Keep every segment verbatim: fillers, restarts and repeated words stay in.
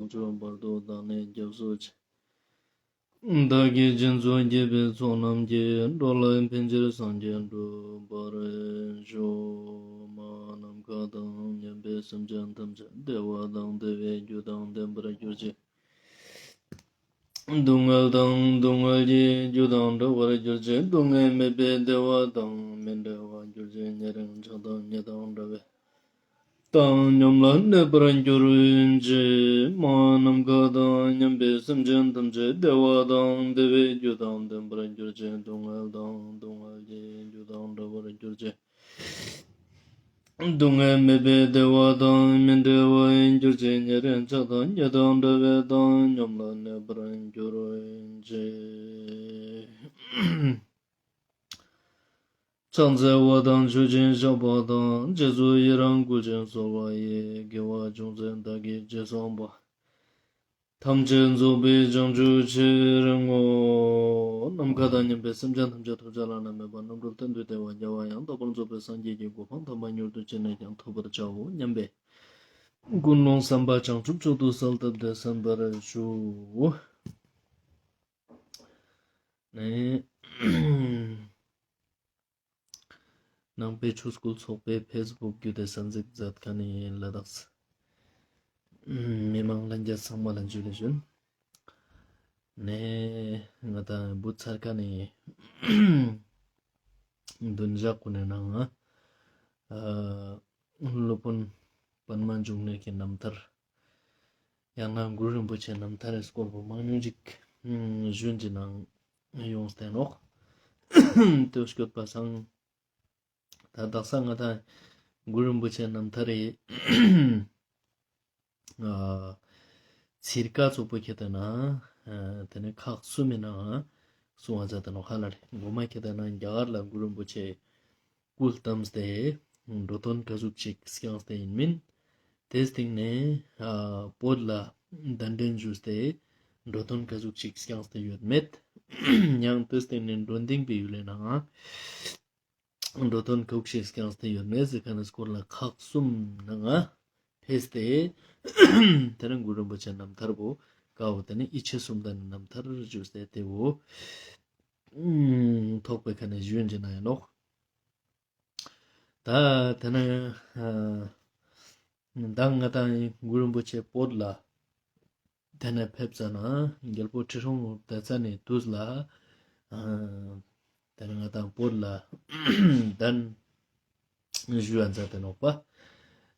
ལོངས་སྤྱོད་བར་དུ་བདག་ནི་སྐྱབས་སུ་མཆི། བདག་གིས་སྦྱིན་སོགས་བགྱིས་པའི་ཚོགས་རྣམས་ཀྱིས། འགྲོ་ལ་ཕན་ཕྱིར་སངས་རྒྱས་འགྲུབ་པར་ཤོག། མ་ནམ་མཁའ་དང་མཉམ་པའི་སེམས་ཅན་ཐམས་ཅད་བདེ་བ་དང་བདེ་བའི་རྒྱུ་དང་ལྡན་པར་གྱུར་ཅིག། སྡུག་བསྔལ་དང་སྡུག་བསྔལ་གྱི་རྒྱུ་དང་བྲལ་བར་གྱུར་ཅིག། སྡུག་བསྔལ་མེད་པའི་བདེ་བ་དང་མི་འབྲལ་བར་གྱུར་ཅིག། ཉེ་རིང་ཆགས་སྡང་གཉིས་དང་བྲལ་བའི་བཏང་སྙོམས་ལ་གནས་པར་གྱུར་ཅིག། མ་ནམ་མཁའ་དང་མཉམ་པའི་སེམས་ཅན་ཐམས་ཅད་བདེ་བ་དང་བདེ་བའི་རྒྱུ་དང་ལྡན་པར་གྱུར་ཅིག། སྡུག་བསྔལ་དང་སྡུག་བསྔལ་གྱི་རྒྱུ་དང་བྲལ་བར་གྱུར་ཅིག། སྡུག་བསྔལ་མེད་པའི་བདེ་བ་དང་མི་འབྲལ་བར་གྱུར་ཅིག། ཉེ་རིང་ཆགས་སྡང་གཉིས་དང་བྲལ་བའི་བཏང་སྙོམས་ལ་གནས་པར་གྱུར་ཅིག། ཕྱག་འཚལ་བ་དང་མཆོད་ཅིང་བཤགས་པ་དང་། རྗེས་སུ་ཡི་རང་བསྐུལ་ཞིང་གསོལ་བ་ཡི། དགེ་བ་ཅུང་ཟད་བདག་གིས་ཅི་བསགས་པ། ཐམས་ཅད་རྫོགས་པའི་བྱང་ཆུབ་ཕྱིར་བསྔོ། ནམ་མཁའ་དང་མཉམ་པའི་སེམས་ཅན་ཐམས་ཅད་ཐོབ་བྱ་བླ་ན་མེད་པ་རྣམ་གྲོལ་གཏན་དུ་བདེ་བ་རྒྱལ་བ་ཡང་དག་པར་རྫོགས་པའི་སངས་རྒྱས་ཀྱི་གོ་འཕང་དམ་པ་མྱུར་དུ་ཅི་ནས་ཀྱང་ཐོབ་པར་བྱའོ་སྙམ་པའི་ཀུན་སློང་བསམ་པ་བྱང་ཆུབ་མཆོག་ཏུ་གསལ་བཏབ་སྟེ་གསན་པར་ཞུ། ནས། ནང་པའི་ཆོས་སྐུལ་ཚོགས་པའི་ཕེས་བུག་བརྒྱུད་དེ་གསན་གཟིགས་མཛད་མཁན་ནི་ལ་དྭགས་མི་མང་ལྷན་རྒྱས་ཚང་མ་ལ་ཇུ་ལེ་ཞུན། ནས་ང་དང་བུ་ཚར་མཁན་ནི་བདུན་ཞག་གུན་ནི་ནང་ང་ཨ་སློབ་དཔོན་པདྨ་འབྱུང་གནས་ཀྱི་རྣམ་ཐར། ཡང་ན་གུ་རུ་རིན་པོ་ཆེའི་རྣམ་ཐར་རི་སྐོར་པོ་མང་ཉུང་ཅིག་ཞུན་ཅིག་ནང་ཡོངས་ཏེ་ནོག། དེ་སྐྱོད་པ་སང་ད་དག་ས་ང་དང་གུ་རུ་རིན་པོ་ཆེའི་རྣམ་ཐར་རི་ཨ་ཚིར་ཀ་ཙོགས་པོ་ཁྱེར་ཏེ་ན་ཨ་དེ་ནས་ཁག་གསུམ་མི་ནང་གསུང་བ་མཛད་དེ་ནོག་ཧ་ལ་རེ། གོ་མ་ཁྱེར་ཏེ་ན་རྒྱ་གར་ལ་གུ་རུ་རིན་པོ་ཆེ་སྐུ་བལྟམས་ཏེ་འགྲོ་དོན་ག་ཟུག་ཅིག་བསྐྱངས་ཏེ་ཡིན་མིན། དེའི་སྟེང་ནས་ཨ་བོད་ལ་གདན་འདྲེན་ཞུས་ཏེ་འགྲོ་དོན་ག་ཟུག་ཅིག་བསྐྱངས་ཏེ་ཡོད་མེད། ཡང་དེའི་སྟེང་ནས་འགྲོ་ལྡིང་པའི་ཡུལ་ལི་ནང་ང་འགྲོ་དོན་ག་ཟུག་ཅིག་བསྐྱངས་ཏེ་ཡོད་མེད་ཟེར་མཁན་ནི་སྐོར་ལ་ཁག་གསུམ་ནང་ང་ཕེས་ཏེ་དེ་ནས་གུ་རུ་རིན་པོ་ཆེའི་རྣམ་ཐར་བོ་ཀ་བོ་དེ་ནས་ཡིད་ཆེས་གསུམ་ལྡན་ནི་རྣམ་ཐར་ཞུས་ཏེ་དེ་བོ་ཐོག་པའི་ཁ་ནས་ཞུན་ཅིག་ནང་ཡིན་ནོག། ད་དེ་ནས་ཨ་མདང་ང་དང་གུ་རུ་རིན་པོ་ཆེ་བོད་ལ་དེ་ནས་ཕེབས་ཙ་ན་རྒྱལ་པོ་ཁྲི་སྲོང་ལྡེ་བཙན་ནི་དུས་ལ་ཨ་དེ་ནས་ང་དང་བོད་ལ་གདན་ཞུ་བ་མཛད་དེ་ནོག་པ།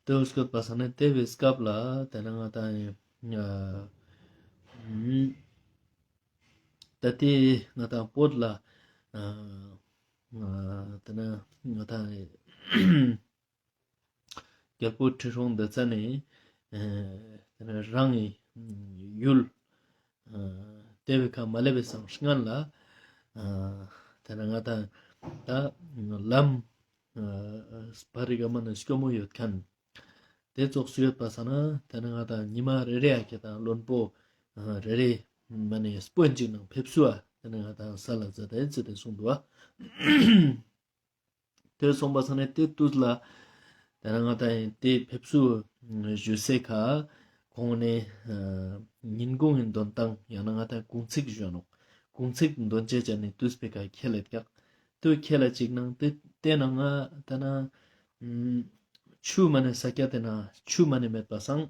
དེ་སྐྱོད་པ་སང་ནས་དེ་བོའི་སྐབས་ལ་དེ་ནས་ང་དང་ཨ་ད་དེ་ང་དང་བོད་ལ་ཨ་ཨ་དེ་ནས་ང་དང་རྒྱལ་པོ་ཁྲི་སྲོང་ལྡེ་བཙན་ནི་ཨ་དེ་ནས་རང་གི་ཡུལ་ཨ་དེ་བོའི་ཁ་མ་སླེབས་པའི་སང་སྔན་ལ་ཨ་དེ་ནས་ང་དང་ད་ལམ་ཨ་བར་རི་ག་མ་ནས་སྐྱོ་མོ་ཡོད་མཁན། དེ་ཙོགས་སུ་ཡོད་པ་སང་ན་དེ་ནས་ང་དང་ཉི་མ་རེ་རེ་ཡ་ཁྱེར་ཏེ་ན་བློན་པོ་ཨ་རེ་རེ་མ་ནས་སྤུན་ཅིག་ནང་ཕེབས་བསུ་བ་དེ་ནས་ང་དང་ས་ལ་མཛད་དེ་ཟེར་ཏེ་གསུངས་འདུག་པ། དེ་སོང་པ་སང་ནས་དེ་དུས་ལ་དེ་ནས་ང་དང་དེ་ཕེབས་བསུ་ཞུ་སའི་ཁ་ཁོང་ནས་ཨ་ཉིན་གུང་གི་འདོན་སྟངས་ཡང་ན་ང་དང་གུང་ཚིགས་ཞུ་ནོག། གུང་ཚིགས་འདོན་ཅེས་ཅན་ནི་དུས་པའི་ཁ་ཁེལ་ལེད་ཀྱག། དུས་ཁེལ་ལ་ཅིག་ནང་དེ་དེ་ནང་ང་དེ་ནས་ཨ་ཆུ་མ་ནས་ས་སྐྱ་དེ་ནས་ཆུ་མ་ནས་མེད་པ་སང་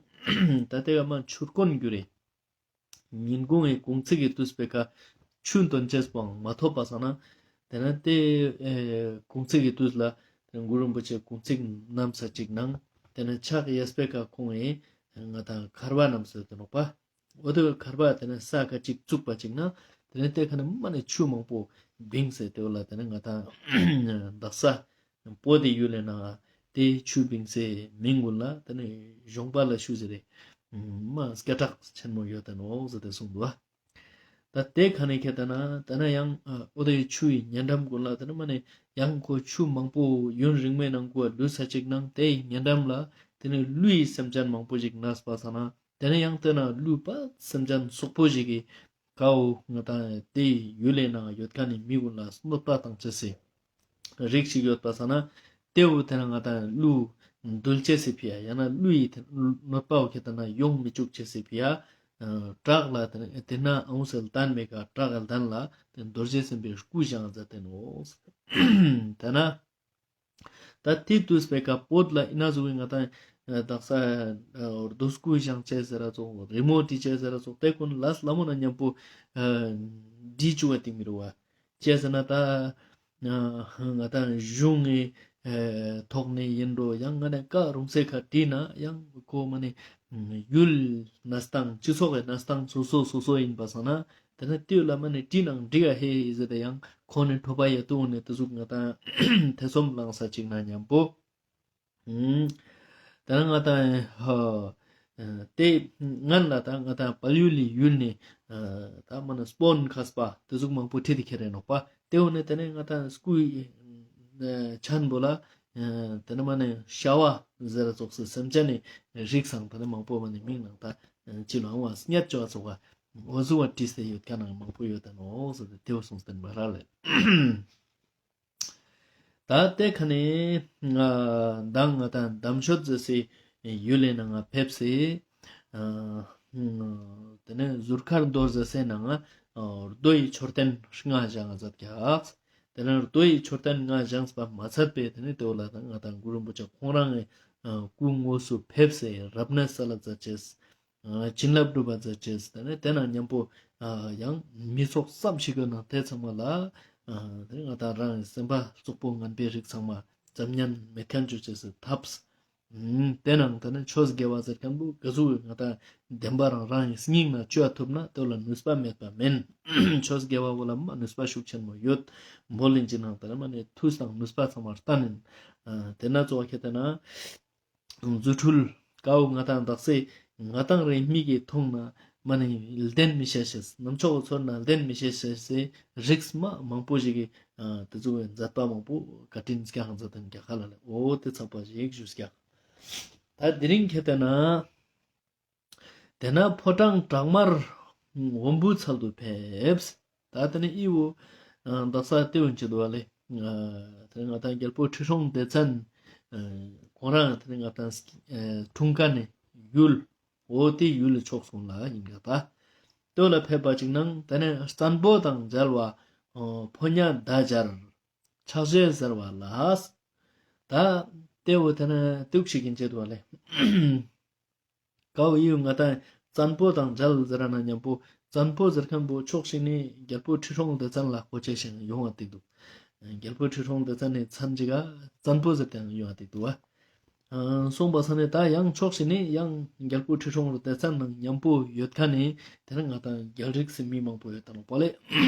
ད་དེ་ག་མ་ཆུར་དཀོན་གྱུར་རེ། ཉིན་གུང་གི་གུང་ཚིགས་ཀྱི་དུས་པའི་ཁ་ཆུ་འདོན་ཅེས་པོའང་མ་ཐོབ་པ་སང་ན་དེ་ནས་དེ་ཨེ་གུང་ཚིགས་ཀྱི་དུས་ལ་དེ་གུ་རུ་རིན་པོ་ཆེ་གུང་ཚིགས་ནམ་ས་ཅིག་ནང་དེ་ནས་ཕྱག་གཡས་པའི་ཁ་ཁོང་གི་ང་དང་ཁར་བ་ནམ་ས་དེ་ནོག་པ། འོ་དེ་ཁར་བ་དེ་ནས་ས་ཁ་ཅིག་བཙུགས་པ་ཅིག་ན་དེ་ནས་དེ་ཁ་ནས་མ་ནས་ཆུ་མང་པོ་བིངས་སེ་དེ་བོ་ལ་དེ་ནས་ང་དང་དག་ས་བོད་དི་ཡུལ་ལི་ནང་དེ་ཆུ་བིངས་སེ་མིང་གུན་ལ་དེ་ནས་གཞོང་པ་ལ་ཆུ་ཟེར་རེ་མ་སྐད་གྲགས་ཆེན་མོ་ཡོད་དེ་ནོག་ཟེར་ཏེ་གསུངས་འདུག་པ། ད་དེ་ཁ་ནས་ཁྱེར་ཏེ་ན་དེ་ནས་ཡང་ཨ་འོ་དེ་ཆུ་ཡི་ཉེ་འགྲམ་གུན་ལ་དེ་ནས་མ་ནས་ཡང་ཁོ་ཆུ་མང་པོ་ཡུན་རིང་མོའི་ནང་གུན་ལུས་ས་ཅིག་ནང་དེ་ཡི་ཉེ་འགྲམ་ལ་དེ་ནས་ཀླུ་ཡི་སེམས་ཅན་མང་པོ་ཞིག་ནས་པ་སང་ན་དེ་ནས་ཡང་དེ་ན་ཀླུ་པ་སེམས་ཅན་སོག་པོ་ཞིག་གི་ཀ་བོ་ང་དང་དེ་ཡུལ་ལི་ནང་ཡོད་མཁན་ནི་མི་གུན་ལ་གནོད་པ་བཏང་ཅེས་སི་རིགས་ཤིག་ཡོད་པ་སང་ན་དེ་བོ་དེ་ན་ང་དང་ཀླུ་ འདུལ་ཅེས་སི་ཕི་ཡ་ཡང་ན་ཀླུ་ཡི་དེ་གནོད་པ་བོ་ཁྱེད་ད་ན་ཡོང་མི་བཅུག་ཅེས་སི་ཕི་ཡ་ཨ་བྲག་ལ་དེ་ན་དེ་ན་ཨང་སེ་ལྡན་མེ་ཀ་བྲག་གི་ལྡན་ལ་དེ་རྡོ་རྗེ་སེམས་དཔའི་སྐུ་བཞེངས་མཛད་དེ་ནོག། དེ་ན་ད་དེ་དུས་པེ་ཀ་བོད་ལ་ཨི་ན་ཟུག་གི་ང་ཏང་ཨ་དག་ས་ཨ་རྡོ་སྐུ་བཞེངས་ཅེས་ཟེར་ར་ཙོགས་རི་མོ་བྲིས་ཅེས་ཟེར་ར་ཙོགས་དེ་ཀུན་ལ་ལ་མོ་ན་མཉམ་པོ་ཨ་བྲིས་བཅུག་པ་དེ་མི་རུ་བ། ཅི་ཟེར་ན་ད་ཨ་ང་ཏང་གཞུང་གི་ཨ་ཐོག་ནས་ཡིན་འགྲོ་ཡང་ང་ནས་ཀ་རུང་སེ་ཁ་བྲིས་ན་ཡང་ཁོ་མ་ནི་ཡུལ་གནས་སྟངས་སྤྱི་ཚོགས་ཀྱི་གནས་སྟངས་སོ་སོ་སོ་སོ་ཡིན་པ་སང་ན་དེ་ནས་དེ་ལ་མ་ནི་བྲིས་ནང་འགྲིག་ག་ཧེ་ཟེར་ཏེ་ཡང་ཁོ་ནི་ཐོབ་པ་ཡ་ཏུ་ནི་དེ་ཟུག་ང་ཏང་ཐེ་ཚོམ་ལངས་ས་ཅིག་ན་མཉམ་པོ། ཨུམ། ད་ང་ཏང་ཧ་ཨ་དེ་སྔན་ལ་ད་ང་ཏང་བལ་ཡུལ་ལི་ཡུལ་ནི་ཨ་ད་མ་ན་སྤོན་མཁས་པ་དེ་ཟུག་མང་པོ་ཁྲིད་དེ་ཁྱེར་རེ་ནོག་པ། དེ་འོ་ནི་དེ་ནས་ང་ཏང་སྐུའི་ཨ་ཆན་པོ་ལ་ཨ་དེ་ནས་མ་ནི་ཤ་བ་ཟེར་ར་ཙོགས་སི་སེམས་ཅན་ནི་རིགས་སང་དེ་ནས་མང་པོ་མ་ནི་མིང་ནང་ད་ཅི་ལོ་ཨང་བ་སྙད་ཅོ་བ་ཙོགས་པ་འོ་ཟུག་བ་བྲིས་ཏེ་ཡོད་ཁན་ནང་མང་པོ་ཡོད་ད་ནོག་ཟེར་ཏེ་དེ་བོ་གསུངས་ཏེ་ན་བ་ར་ལེ། ད་དེ་ཁ་ནས་ང་མདང་ང་ཏང་འདམ་ཤོད་ཟེར་སའི་ཡུལ་ལི་ནང་ང་ཕེབས་སེ་ཨ་དེ་ནས་ཟུར་མཁར་རྡོ་ཟེར་སའི་ནང་ང་རྡོ་ཡི་མཆོད་རྟེན་ལྔ་བཞེངས་མཛད་ཀྱག། དེ་ནས་རྡོ་ཡི་མཆོད་རྟེན་ལྔ་བཞེངས་པ་མ་ཚད་པའི་དེ་ནས་དེ་བོ་ལ་ད་ང་ཏང་གུ་རུ་རིན་པོ་ཆེ་ཁོང་རང་གི་སྐུ་དངོས་སུ་ཕེབས་སེ་རབ་གནས་ས་ལ་མཛད་ཅེས། ཨ་བྱིན་རླབས་སྒྲུབ་པ་མཛད་ཅེས་དེ་ནས་དེ་ནང་མཉམ་པོ་ཨ་ཡང་མི་ཚོགས་ཙམ་ཞིག་གི་ནང་དེ་ཚང་མ་ལ་ཨ་དེ་ང་ཏང་རང་གི་སེམས་པ་རྩོག་པོ་ངན་པའི་རིགས་ཚང་མ་ཙམ་ཉན་མེད་ཁན་ཅོ་ཅེས་སི་ཐབས། ཨུམ་དེ་ནང་དེ་ནས་ཆོས་དགེ་བ་ཟེར་ཁན་པོ་ག་ཟུག་ང་ཏང་བདེན་པ་རང་རང་གི་སྙིང་ནང་ཅོ་ཐུབ་ན་དེ་ལ་ནུས་པ་མེད་པ་མེན། ཆོས་དགེ་བ་བོ་ལ་མ་ནུས་པ་ཤུགས་ཆེན་མོ་ཡོད། མོ་ལིན་ཅི་ནང་དེ་ནས་མ་ནི་མཐུ་དང་ནུས་པ་ཚང་མ་བརྟན་ཡིན། ཨ་དེ་ན་གཙོ་བོ་ཁྱེད་དེ་ན། རྫུ་འཕྲུལ་ཀའོ་ང་ཏང་དག་སེ་ང་ཏང་རེ་མིག་གི་མཐོང་ན་མ་ནི་ལྡན་མི་ཤེས་ཤེས་ནམ་ཆོག་ཚོར་ན་ལྡན་མི་ཤེས་ཤེས་སི་རིགས་མ་མང་པོ་ཞིག་གི་ཨ་དེ་ཚོ་བའི་མཛད་པ་མང་པོ་བཀའ་དྲིན་སྐྱག་མཛད་དེ་རྒྱ་གར་ལ་ལེ། འོ་དེ་ཚགས་པ་ཞིག་ཞུས་ཀྱག། ད་དེ་རིང་ཁྱེད་དེ་ན་དེ་ན་ཕོ་བྲང་བྲག་དམར་འོམ་བུའི་ཚལ་དུ་ཕེབས། ད་དེ་ནས་ཨི་བོ་ཨ་དག་ས་ལྟེ་བོ་ཅི་འདུག་བ་ལེ། ཨ་དེ་ང་ཏང་རྒྱལ་པོ་ཁྲི་སྲོང་ལྡེ་བཙན་ཨ་ཁོང་རང་དེ་ནས་ང་ཏང་ཨ་འཁྲུངས་ཁན་ནི་ཡུལ་འོ་དེ་ཡུལ་ལ་ཕྱོགས་སོང་ལ་ཡིན་ག་ད། དེ་ལ་ཕེབས་པ་ཅིག་ནང་དེ་ནས་བཙན་པོ་དང་མཇལ་བ་ཨ་ཕོ་ཉ་མདའ་སྦྱར་ཕྱག་བཞེས་ཟེར་བ་ལ། ད་དེ་བོ་དེ་ནས་དུག་ཞིག་ཡིན་ཅེས་འདུག་བ་ལེ། ཀའོ་ཡིའུ་ང་ཏང་བཙན་པོ་དང་མཇལ་ཟེར་ན་མཉམ་པོ་བཙན་པོ་ཟེར་ཁན་པོ་ཕྱོགས་ཤིག་ནས་རྒྱལ་པོ་ཁྲི་སྲོང་ལྡེ་བཙན་ལ་གོ་ཆེ་ཞིང་ཡོང་བ་ཏིག་འདུག། རྒྱལ་པོ་ཁྲི་སྲོང་ལྡེ་བཙན་ནི་མཚན་ཅིག་ག་བཙན་པོ་ཟེར་ཏེ་ཡོང་བ་ཏིག་འདུག་བ། ཨ་སོང་པ་ས་ནས་ད་ཡང་ཕྱོགས་ཤིག་ནས་ཡང་རྒྱལ་པོ་ཁྲི་སྲོང་ལྡེ་བཙན་ནང་མཉམ་པོ་ཡོད་ཁན་ནི་དེ་ནས་ང་ཏང་རྒྱལ་རིགས་སི་མི་མང་པོ་ཡོད་ད་ནོག་པ་ལེ།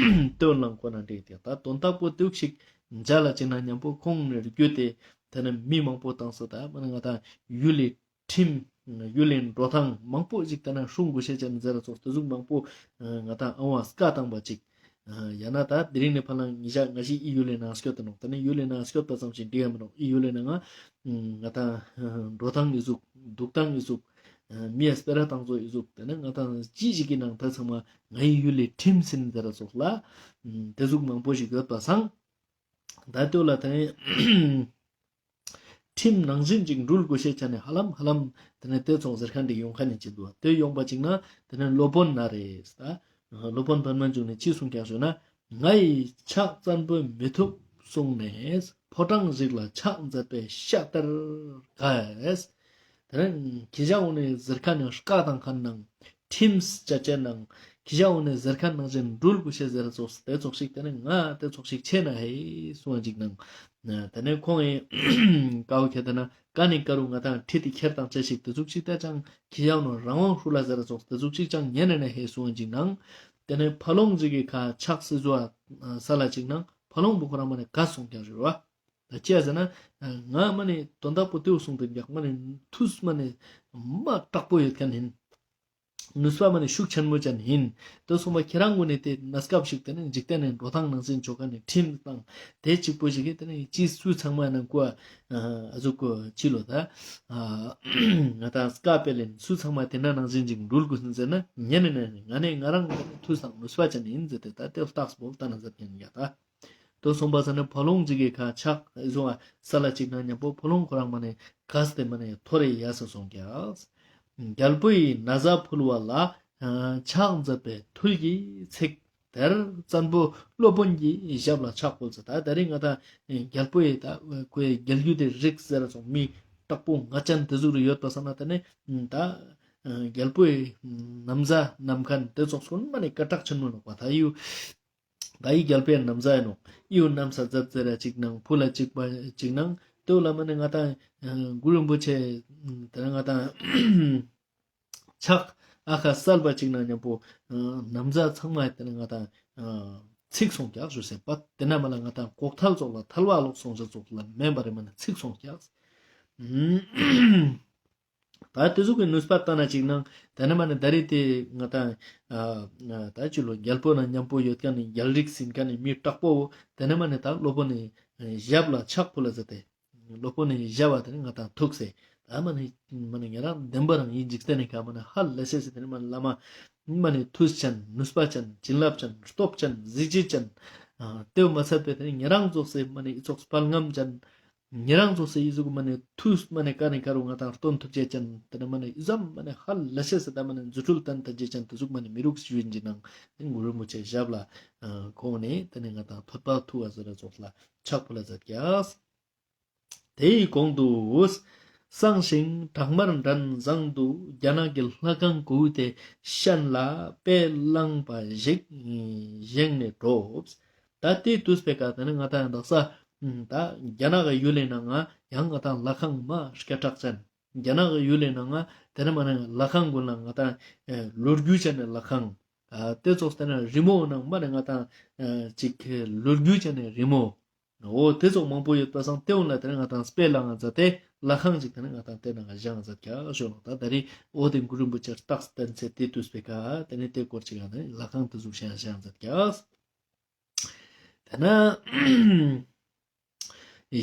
དོན་ལ་གོ་ན་འགྲིག་ཏེ་ད་དོན་དག་པོ་དུག་ཞིག་མཇལ་ལ་ཅིག་ན་མཉམ་པོ་ཁོང་ནས་བརྒྱུད་དེ་དེ་ནས་མི་མང་པོ་བཏང་སོ། ད་མ་ནི་ང་ཏང་ཡུལ་ལི་ཁྲིམས་ཡུལ་ལི་འགྲོ་སྟངས་མང་པོ་ཞིག་དེ་ན་སྲུང་དགོས་ཤེས་ཅན་ཟེར་ར་ཙོགས་དེ་ཟུག་མང་པོ་ང་ཏང་ཨང་བ་སྐད་བཏང་པ་ཅིག། ཡང་ན་ད་དེ་རིང་ནས་ཕར་ལ་ཉི་ཤ་ང་ཞིག་ཨི་ཡུལ་ལི་ནང་སྐྱོད་དེ་ནོག། དེ་ནས་ཡུལ་ལི་ནང་སྐྱོད་པ་ཙམ་ཞིག་འགྲིག་ག་མི་ནོག། ཨི་ཡུལ་ལི་ནང་ང་ཏང་འགྲོ་སྟངས་ཨི་ཟུག་འདུག་སྟངས་ཨི་ཟུག་མི་ཡ་སྤེ་ར་བཏང་ཚོ་ཨི་ཟུག་དེ་ནས་ང་ཏང་ཅི་ཞིག་གི་ནང་ད་ཚང་མ་ང་ཡི་ཡུལ་ལི་ཁྲིམས་ཟིན་ཟེར་ར་ཙོགས་ལ་དེ་ཟུག་མང་པོ་ཞིག་ཡོད་པ་སང་། ད་དེ་ལ་དེ་ནས་ཁྲིམས་ནང་བཞིན་ཅིག་འགྲུལ་དགོས་ཤེས་ཅན་ནི་ཧ་ལམ་ཧ་ལམ་དེ་ནས་དེ་ཚོང་ཟེར་ཁན་འདི་ཡོང་ཁན་ནི་ཅི་འདུག། དེ་ཡོང་པ་ཅིག་ན་དེ་ནས་སློབ་དཔོན་ན་རེ་ད་སློབ་དཔོན་པདྨ་འབྱུང་གནས་ཅི་གསུང་ཀྱག་ཞུ་ན། ང་ཡི་ཕྱག་བཙན་པོས་མི་ཐུབ་གསུངས་ནས་ཕོ་བྲང་ཞིག་ལ་ཕྱག་མཛད་པའི་ཤ་སྟེར་གས། དེ་ནས་ཁྱི་ཞག་འོ་ནས་ཟེར་ཁན་ནི་སྐད་བཏང་ཁན་ནང་ཁྲིམས་ཅ་ཅན་ནང་ཁྱི་ཞག་འོ་ནས་ཟེར་ཁན་ནང་བཞིན་འགྲུལ་དགོས་ཤེས་ཟེར་ཙོགས་དེ་ཙོགས་ཤིག་དེ་ནས་ང་དེ་ཙོགས་ཤིག་ཆེ་ན་ཧེ་གསུང་བ་ཅིག་ནང་། དེ་ནས་ཁོང་ངི་ཀའོ་ཁྱེད་དེ་ན་ཀ་ནི་ཀ་རུ་ང་ཏང་ཁྲིད་དེ་ཁྱེར་དང་ཅ་ཞིག་དེ་ཙོགས་ཤིག་ད་ཅང་ཁྱི་ཞག་ནོ་རང་དབང་ཧྲུ་ལ་ཟེར་ཙོགས་དེ་ཙོགས་ཤིག་ཅང་ཉན་ན་ཧེ་གསུང་བ་ཅིག་ནང་། དེ་ནས་ཕ་ལོང་ཅིག་གི་ཁ་ཕྱག་སི་ཟུ་བ་ས་ལ་ཅིག་ནང་ཕ་ལོང་བོ་ཁོ་རང་མ་ནས་ག་གསུང་ཀྱག་ཞུ་བ། ད་ཅི་ཡ་ཟེར་ན་ང་མ་ནི་དོན་དག་པོ་དེའུ་གསུང་དུ་འཇག་མ་ནི་མཐུས་མ་ནི་མ་དྲག་པོ་ཡོད་ཁན་ཡིན། ནུས་པ་མ་ནི་ཤུགས་ཆེན་མོ་ཅན་ཡིན། དེ་སོང་པ་ཁྱེད་རང་ངོས་ནས་དེ་གནས་སྐབས་ཤིག་དེ་ནི་འཇིག་རྟེན་ནི་འགྲོ་སྟངས་ནང་བཞིན་ཆོ་ག་ནི་ཁྲིམས་དང་དེ་གཅིག་པོ་ཞིག་གིས་དེ་ནི་ཅི་སུ་ཚང་མ་ནང་ཀུ་ཨ་ཟུག་ཀུ་ཅི་ལོ་ད་ང་ཏང་སྐབས་པེ་ལེན་སུ་ཚང་མ་དེ་ན་ནང་བཞིན་ཅིག་འགྲུལ་དགོས་ཟེར་ན་ཉན་ནི་ནི་ང་ནི་ང་རང་ངོས་ནས་མཐུས་དང་ནུས་པ་ཅན་ཡིན་ཟེར་ཏེ་ད་དེ་རྟགས་པོ་ལྟ་ན་ཟེར་ཉན་ཡ་ད། དོ་སོང་པ་ས་ནི་ཕོ་ལོང་ཅིག་གི་ཁ་ཆག་ཨི་ཟུག་ས་ལ་ཅིག་ན་ཉམ་པོ་ཕོ་ལོང་ཁོ་རང་མ་ནེ་གས་ཏེ་མ་ནེ་ཐོ་རེ་ཡ་ས་སོང་ཀྱག། རྒྱལ་པོའི་ན་བཟའ་ཕུལ་བ་ལ་ཕྱག་མཛད་པའི་ཐུལ་གྱིས་ཚིག། དེར་བཙན་པོ་སློབ་དཔོན་གྱི་ཞབས་ལ་ཕྱག་ཕུལ་ཟེར། ད་དེ་རིང་ང་ཏང་རྒྱལ་པོའི་ད་ཁོའི་རྒྱལ་རྒྱུད་དེ་རིགས་ཟེར་སོང་མི་དྲག་པོ་ང་ཅན་དེ་ཟུག་རུ་ཡོད་པ་ས་ན་དེ་ནེ་ད་རྒྱལ་པོའི་ན་བཟའ་ནམ་མཁན་དེ་ཙོགས་སོང་མ་ནེ་སྐད་གྲགས་ཆེན་མོ་ནོག་པ། ད་ཡུ་ད་ཡི་རྒྱལ་པོའི་ན་བཟའ་ཡིན་ནོག། ཡུ་ནམ་ས་མཛད་ཟེར་ར་ཅིག་ནང་ཕུལ་ལ་ཅིག་པ་ཅིག་ནང་དེ་ལ་མ་ནེ་ང་ཏང་གུ་རུ་རིན་པོ་ཆེ་དེ་ནེ་ང་ཏང་ཕྱག་ཨ་ཁ་གསལ་པ་ཅིག་ན་ཉམ་པོ་ན་བཟའ་ཚང་མ་དེ་ནེ་ང་ཏང་ཚིག་སོང་ཀྱག་ཞུ་ཟེར་པ། དེ་ན་མ་ལ་ང་ཏང་ལྐོག་ཐལ་ཙོགས་ལ་ཐལ་བ་ལོག་སོང་ཟེར་ཙོགས་ལ་མེན་པ་རེ་མ་ནེ་ཚིག་སོང་ཀྱག། ད་དེ་ཟུག་གི་ནུས་པ་ལྟ་ན་ཅིག་ནང་དེ་ནེ་མ་ནེ་ད་རེ་དེ་ང་ཏང་ད་ཅི་ལོ་རྒྱལ་པོ་ན་ཉམ་པོ་ཡོད་ཁན་ནི་རྒྱལ་རིགས་ཟིན་ཁན་ནི་མི་དྲག་པོ་དེ་ནེ་མ་ནེ་ད་སློབ་དཔོན་ནི་ཞབས་ལ་ཕྱག་ཕུལ་ལ་ཟེར་ཏེ། སློབ་དཔོན་ནི་ཞབས་ལ་དེ་ནེ་ང་ཏང་ཐུག་སེ། ད་མ་ནེ་མ་ནེ་ཉེ་རང་བདེན་པ་རང་ཡིན་འཇིག་རྟེན་ནི་ཁ་མ་ནེ་ཧ་ལས་སེ་དེ་ནེ་མ་ནེ་བླ་མ་མ་ནེ་མཐུ་ཅན་ནུས་པ་ཅན་བྱིན་རླབས་ཅན་སྟོབས་ཅན་གཟི་བརྗིད་ཅན་དེ་མ་ཚད་པའི་དེ་ནེ་ཉེ་རང་ཙོགས་སེ་མ་ནེ་ཨི་ཙོགས་དཔལ་རྔམ་ཅན་ཉེ་རང་ཙོགས་སེ་ཨི་ཟུག་མ་ནེ་མཐུ་མ་ནེ་ཀ་ནེ་ཀ་རུ་ང་ཏང་སྟོན་ཐུབ་ཅེས་ཅན་དེ་ནེ་མ་ནེ་ཨི་ཙམ་མ་ནེ་ཧ་ལས་སེ་ད་མ་ནེ་རྫུ་འཕྲུལ་སྟན་ཐུབ་ཅེས་ཅན་དེ་ཟུག་མ་ནེ་མི་རུག་ཞུ་ཡིན་ཅིག་ནང་དེ་ནེ་གུ་རུ་རིན་པོ་ཆེ་ཞབས་ལ་ཁོང་ནེ་དེ་ནེ་ང་ཏང་ཐོད་པ་ཐུག་པ་ཟེར་ར་ཙོགས་ལ་ཕྱག་ཕུལ་ལ་མཛད་ཀྱག། དེའི་གོང་དུ་བསང་ཞིང་བྲག་དམར་འདྲ་བཟང་དུ་རྒྱ་ནག་གི་ལྷ་ཁང་གུ་དེ་ཤན་ལ་དཔེ་བླངས་པ་ཞིག་བཞེངས་ནས་བྲོས། ད་དེ་དུས་པའི་ཀ་དེ་ནེ་ང་ཏང་དག་ས་ད་རྒྱ་ནག་གི་ཡུལ་ལི་ནང་ང་ཡང་ང་ཏང་ལྷ་ཁང་མ་སྐད་གྲགས་ཅན། རྒྱ་ནག་གི་ཡུལ་ལི་ནང་ང་དེ་ནེ་མ་ནེ་ལྷ་ཁང་གུན་ལ་ང་ཏང་ལོ་རྒྱུས་ཅན་ནི་ལྷ་ཁང་། དེ་ཙོགས་དེ་ནེ་རི་མོ་ནང་མ་ནེ་ང་ཏང་ཅིག་ལོ་རྒྱུས་ཅན་ནི་རི་མོ། འོ་དེ་ཙོགས་མང་པོ་ཡོད་པ་སང་དེ་འོ་ལ་དེ་ནེ་ང་ཏང་དཔེ་བླངས་མཛད་དེ་ལྷ་ཁང་ཅིག་དེ་ནེ་ང་ཏང་དེ་ནང་བཞེངས་མཛད་ཀྱག་ཞུ་ནོག། ད་ད་རེ་འོ་དེ་གུ་རུ་རིན་པོ་ཆེ་རྟགས་བསྟན་ཚེ་དེ་དུས་པའི་ཀ་དེ་ནེ་དེ་སྐོར་ཅིག་ཡང་ནི་ལྷ་ཁང་དེ་ཟུག་བཞེངས་བཞེངས་མཛད་ཀྱག། དེ་ནེ་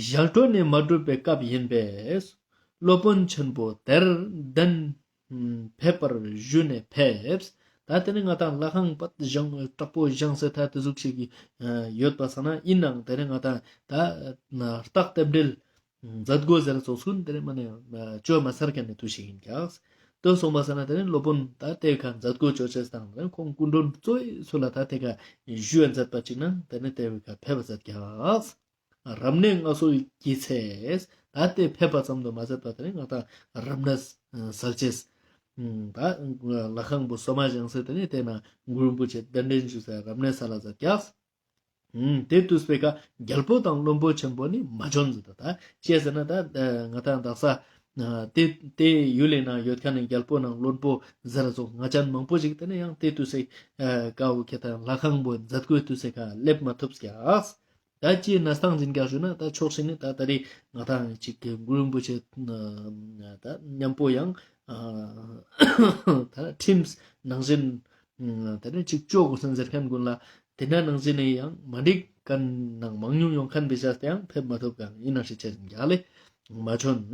ཞལ་བྲོ་ནི་མ་གྲུབ་པའི་སྐབས་ཡིན་པས་སློབ་དཔོན་ཆེན་པོ་དེར་གདན་ཕེབས་པར་ཞུས་ནས་ཕེབས། ད་དེ་ནེ་ང་ཏང་ལྷ་ཁང་པད་བཞེངས་དྲག་པོ་བཞེངས་སེ་ད་དེ་ཟུག་ཅིག་ཡོད་པ་སང་ན་ཡིན་ནའང་དེ་ནེ་ང་ཏང་ད་རྟགས་རྟེན་འབྲེལ་མཛད་སྒོ་ཟེར་ཙོགས་སུན་དེ་ནེ་མ་ནེ་བཅོ་མ་ཚར་ཁན་ནི་དུས་ཤིག་ཡིན་ཀྱག། དེ་སོང་པ་སང་ན་དེ་ནེ་སློབ་དཔོན་ད་དེ་ཁ་མཛད་སྒོ་བཅོ་ཅེས་དང་དེ་ནེ་ཁོང་སྐུ་མགྲོན་གཙོ་བོའི་ཚུལ་ལ་ད་དེ་ཁ་ཞུ་བ་མཛད་པ་ཅིག་ན་དེ་ནེ་དེ་ཁ་ཕེབས་པ་མཛད་ཀྱག། རབ་གནས་སྔ་སོར་གྱི་ཚེ། ད་དེ་ཕེབས་པ་ཙམ་དུ་མ་ཟད་པ་དེ་ནེ་ང་ཏང་རབ་གནས་སལ་ཅེས། ད་ལྷ་ཁང་པོ་སོ་མ་བཞེངས་སེ་དེ་ནེ་དེ་ན་གུ་རུ་རིན་པོ་ཆེ་གདན་འདྲེན་ཞུ་སེ་རབ་གནས་སལ་ལ་མཛད་ཀྱག། དེ་དུས་པའི་ཀ་རྒྱལ་པོ་དང་བློན་པོ་ཆེན་པོ་ནི་མ་བྱོན་ཟེར་ད། ད་ཅི་ཟེར་ན་ད་ང་ཏང་དག་ས་དེ་དེ་ཡུལ་ལི་ནང་ཡོད་ཁན་ནི་རྒྱལ་པོ་ནང་བློན་པོ་ཟེར་ཙོགས་ང་ཅན་མང་པོ་ཞིག་དེ་ནེ་ཡང་དེ་དུས་སེ་ཀ་བོ་ཁྱེད་དང་ལྷ་ཁང་པོ་མཛད་སྒོའི་དུས་སེ་ཀ་སླེབས་མ་ཐུབ་ཀྱག། ད་ཅི་གནས་སྟངས་ཡིན་ཀྱག་ཞུ་ན་ད་ཕྱོགས་ཤིག་ནེ་ད་ད་རེ་ང་ཏང་ཅིག་གུ་རུ་རིན་པོ་ཆེ་ད་ཉམ་པོ་ཡང་ད་ཁྲིམས་ནང་བཞིན་དེ་ནེ་ཅིག་བཅོ་དགོས་སེན་ཟེར་ཁན་གུན་ལ་དེ་ན་ནང་བཞིན་ནེ་ཡང་མ་འགྲིག་ཁན་ནང་མང་ཉུང་ཡོང་ཁན་བེ་ཤ་སྟེ་ཡང་ཕེབས་མ་ཐུབ་ཀྱག། ཡིན་ནང་ཞིག་ཆེ་ཡིན་ཀྱག་ལེ་མ་བྱོན།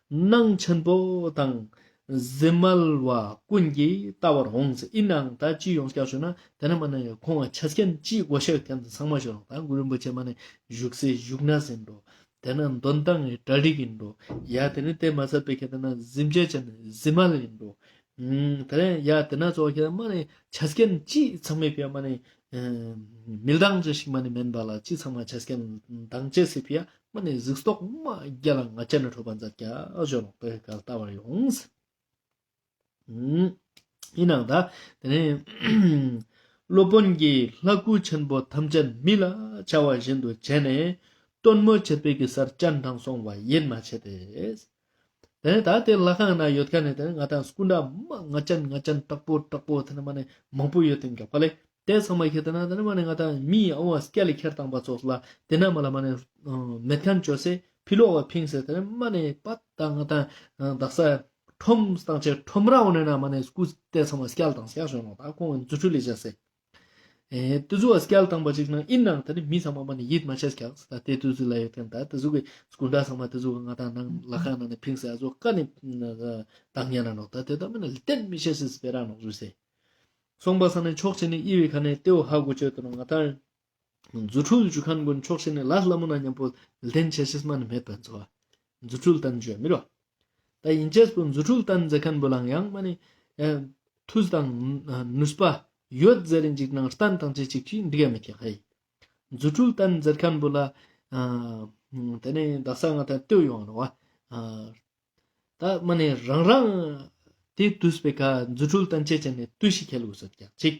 གནང་ཆེན་པོ་དང་གཟིམ་མལ་བ་ཀུན་གྱིས་བལྟ་བར་འོངས། ཡིན་ནའང་ད་ཅི་ཡོང་ཀྱག་ཞུ་ན་དེ་ནེ་མ་ནེ་ཁོང་ཆ་རྐྱེན་ཅི་དགོས་ཤེས་ཁན་ཚང་མ་ཞུ་རོགས། ད་གུ་རུ་རིན་པོ་ཆེ་མ་ནེ་བཞུགས་སའི་བཞུགས་གནས་ཡིན་འགྲོ། དེ་ནེ་འདོན་སྟངས་གྲ་སྒྲིག་ཡིན་འགྲོ། ཡ་དེ་ནེ་དེ་མ་ཟད་པའི་ཁྱེད་དེ་ན་གཟིམ་ཅེས་ཅན་གཟིམ་མལ་ཡིན་འགྲོ། དེ་ནེ་ཡ་དེ་ན་ཙོགས་ཁྱེད་མ་ནེ་ཆ་རྐྱེན་ཅི་ཚང་མའི་ཕི་ཡ་མ་ནེ་མི་ལྡང་ཅེས་ཤིག་མ་ནེ་མེན་པ་ལ་ཅི་ཚང་མ་ཆ་རྐྱེན་ལྡང་ཅེས་སི་ཕི་ཡ་མ་ནེ་གཟིགས་རྟོག་མ་རྒྱལ་ལ་ང་ཅན་ནེ་ཐོབ་པ་མཛད་ཀྱག་ཞུ་ནོག། དེ་ཀ་བལྟ་བར་ཡོངས། ཡིན་ནའང་ད་དེ་ནེ་སློབ་དཔོན་གྱིས་ལྷ་སྐུ་ཆེན་པོ་ཐམས་ཅད་མི་ལ་བྱ་བ་བཞིན་དུ་བྱས་ནས་སྟོན་མོ་བྱེད་པའི་གི་སར་སྤྱན་དྲངས་སོང་བ་ཡིད་མ་ཆེས་ཏེ། དེ་ནེ་ད་དེ་ལྷ་ཁང་ན་ཡོད་ཁན་ནི་དེ་ནེ་ང་ཏང་སྐུ་འདྲ་མ་ང་ཅན་ང་ཅན་དྲག་པོ་དྲག་པོ་དེ་ནེ་མ་ནེ་མང་པོ་ཡོད་དེ་ཀྱག་པ་ལེ། དེ་ཚང་མ་ཁྱེད་དེ་ན་དེ་ནེ་མ་ནེ་ང་ཏང་མི་ཨ་བོ་སྐྱལ་ལེ་ཁྱེར་བཏང་པ་ཙོགས་ལ་དེ་ན་མ་ལ་མ་ནེ་མེད་ཁན་བཅོས་སེ་ཕི་ལོག་བ་ཕིངས་སེ་དེ་ནེ་མ་ནེ་པད་ད་ང་ཏང་དག་ས་ཁྲོམ་སྟངས་ཆེ་ཁྲོམ་ར་འོ་ནེ་ན་མ་ནེ་སྐུ་དེ་ཚང་མ་སྐྱལ་བཏང་སྐྱལ་ཞོན་ནོག། ད་ཁོང་རྫུ་འཕྲུལ་ལས་བྱས་སེ། ཨེ་དེ་ཟུག་སྐྱལ་བཏང་པ་ཅིག་ན་ཡིན་ནའང་ད་ནི་མི་ཚང་མ་མ་ནེ་ཡིད་མ་ཆེས་ཀྱག། ད་དེ་དུས་ཚོད་ལ་ཡོད་ཁན་ད་དེ་ཟུག་གི་སྐུ་འདྲ་ཚང་མ་དེ་ཟུག་གི་ང་ཏང་ནང་ལྷ་ཁང་ནང་ནེ་ཕིངས་སེ་ཨ་ཟུག་ཀ་ནེ་བཏང་ཉན་ན་ནོག། ད་དེ་ད་མ་ནེ་གཏན་མི་ཤེས་སི་སྤེ་ར་ནོག་ཞུ་སེ། སོང་པ་ས་ནེ་ཕྱོགས་ཆེ་ནི་ཨི་བི་ཁ་ནེ་ཏེའུ་ཧ་གོ་ཆོད་དུ་ནོག། ང་ཏང་ རྫུ་འཕྲུལ་ཞུ་ཁན་གུན་ཕྱོགས་ཤིག་ནེ་ལ་ལ་མོ་ན་ཉམ་པོ་ལྡན་ཆ་ཤེས་མ་ནེ་མེད་པ་ཚོ། རྫུ་འཕྲུལ་སྟན་ཞུ་མི་རོ། ད་ཨིན་ཅེས་པོ་རྫུ་འཕྲུལ་སྟན་ཟེར་ཁན་བོ་ལའང་ཡང་མ་ནེ་ཨ་མཐུ་དང་ཨ་ནུས་པ་ཡོད་ཟེར་རིན་ཅིག་ནང་སྟན་ཏང་ཅེས་ཅིག་ཅིག་འགྲིག་ག་མེད་ཀྱག་ཧེ། རྫུ་འཕྲུལ་སྟན་ཟེར་ཁན་བོ་ལ་ཨ་ཏེ་ནེ་དག་ས་ང་ཏང་ལྟོས་ཡོང་ང་ནོག་པ། ཨ་ད་མ་ནེ་རང་རང་ཏེ་དུས་པེ་ཀ་རྫུ་འཕྲུལ་སྟན་ཅེས་ཅན་ནེ་དུས་ཤིག་ཁེལ་དགོས་སོད་ཀྱག་ཅིག།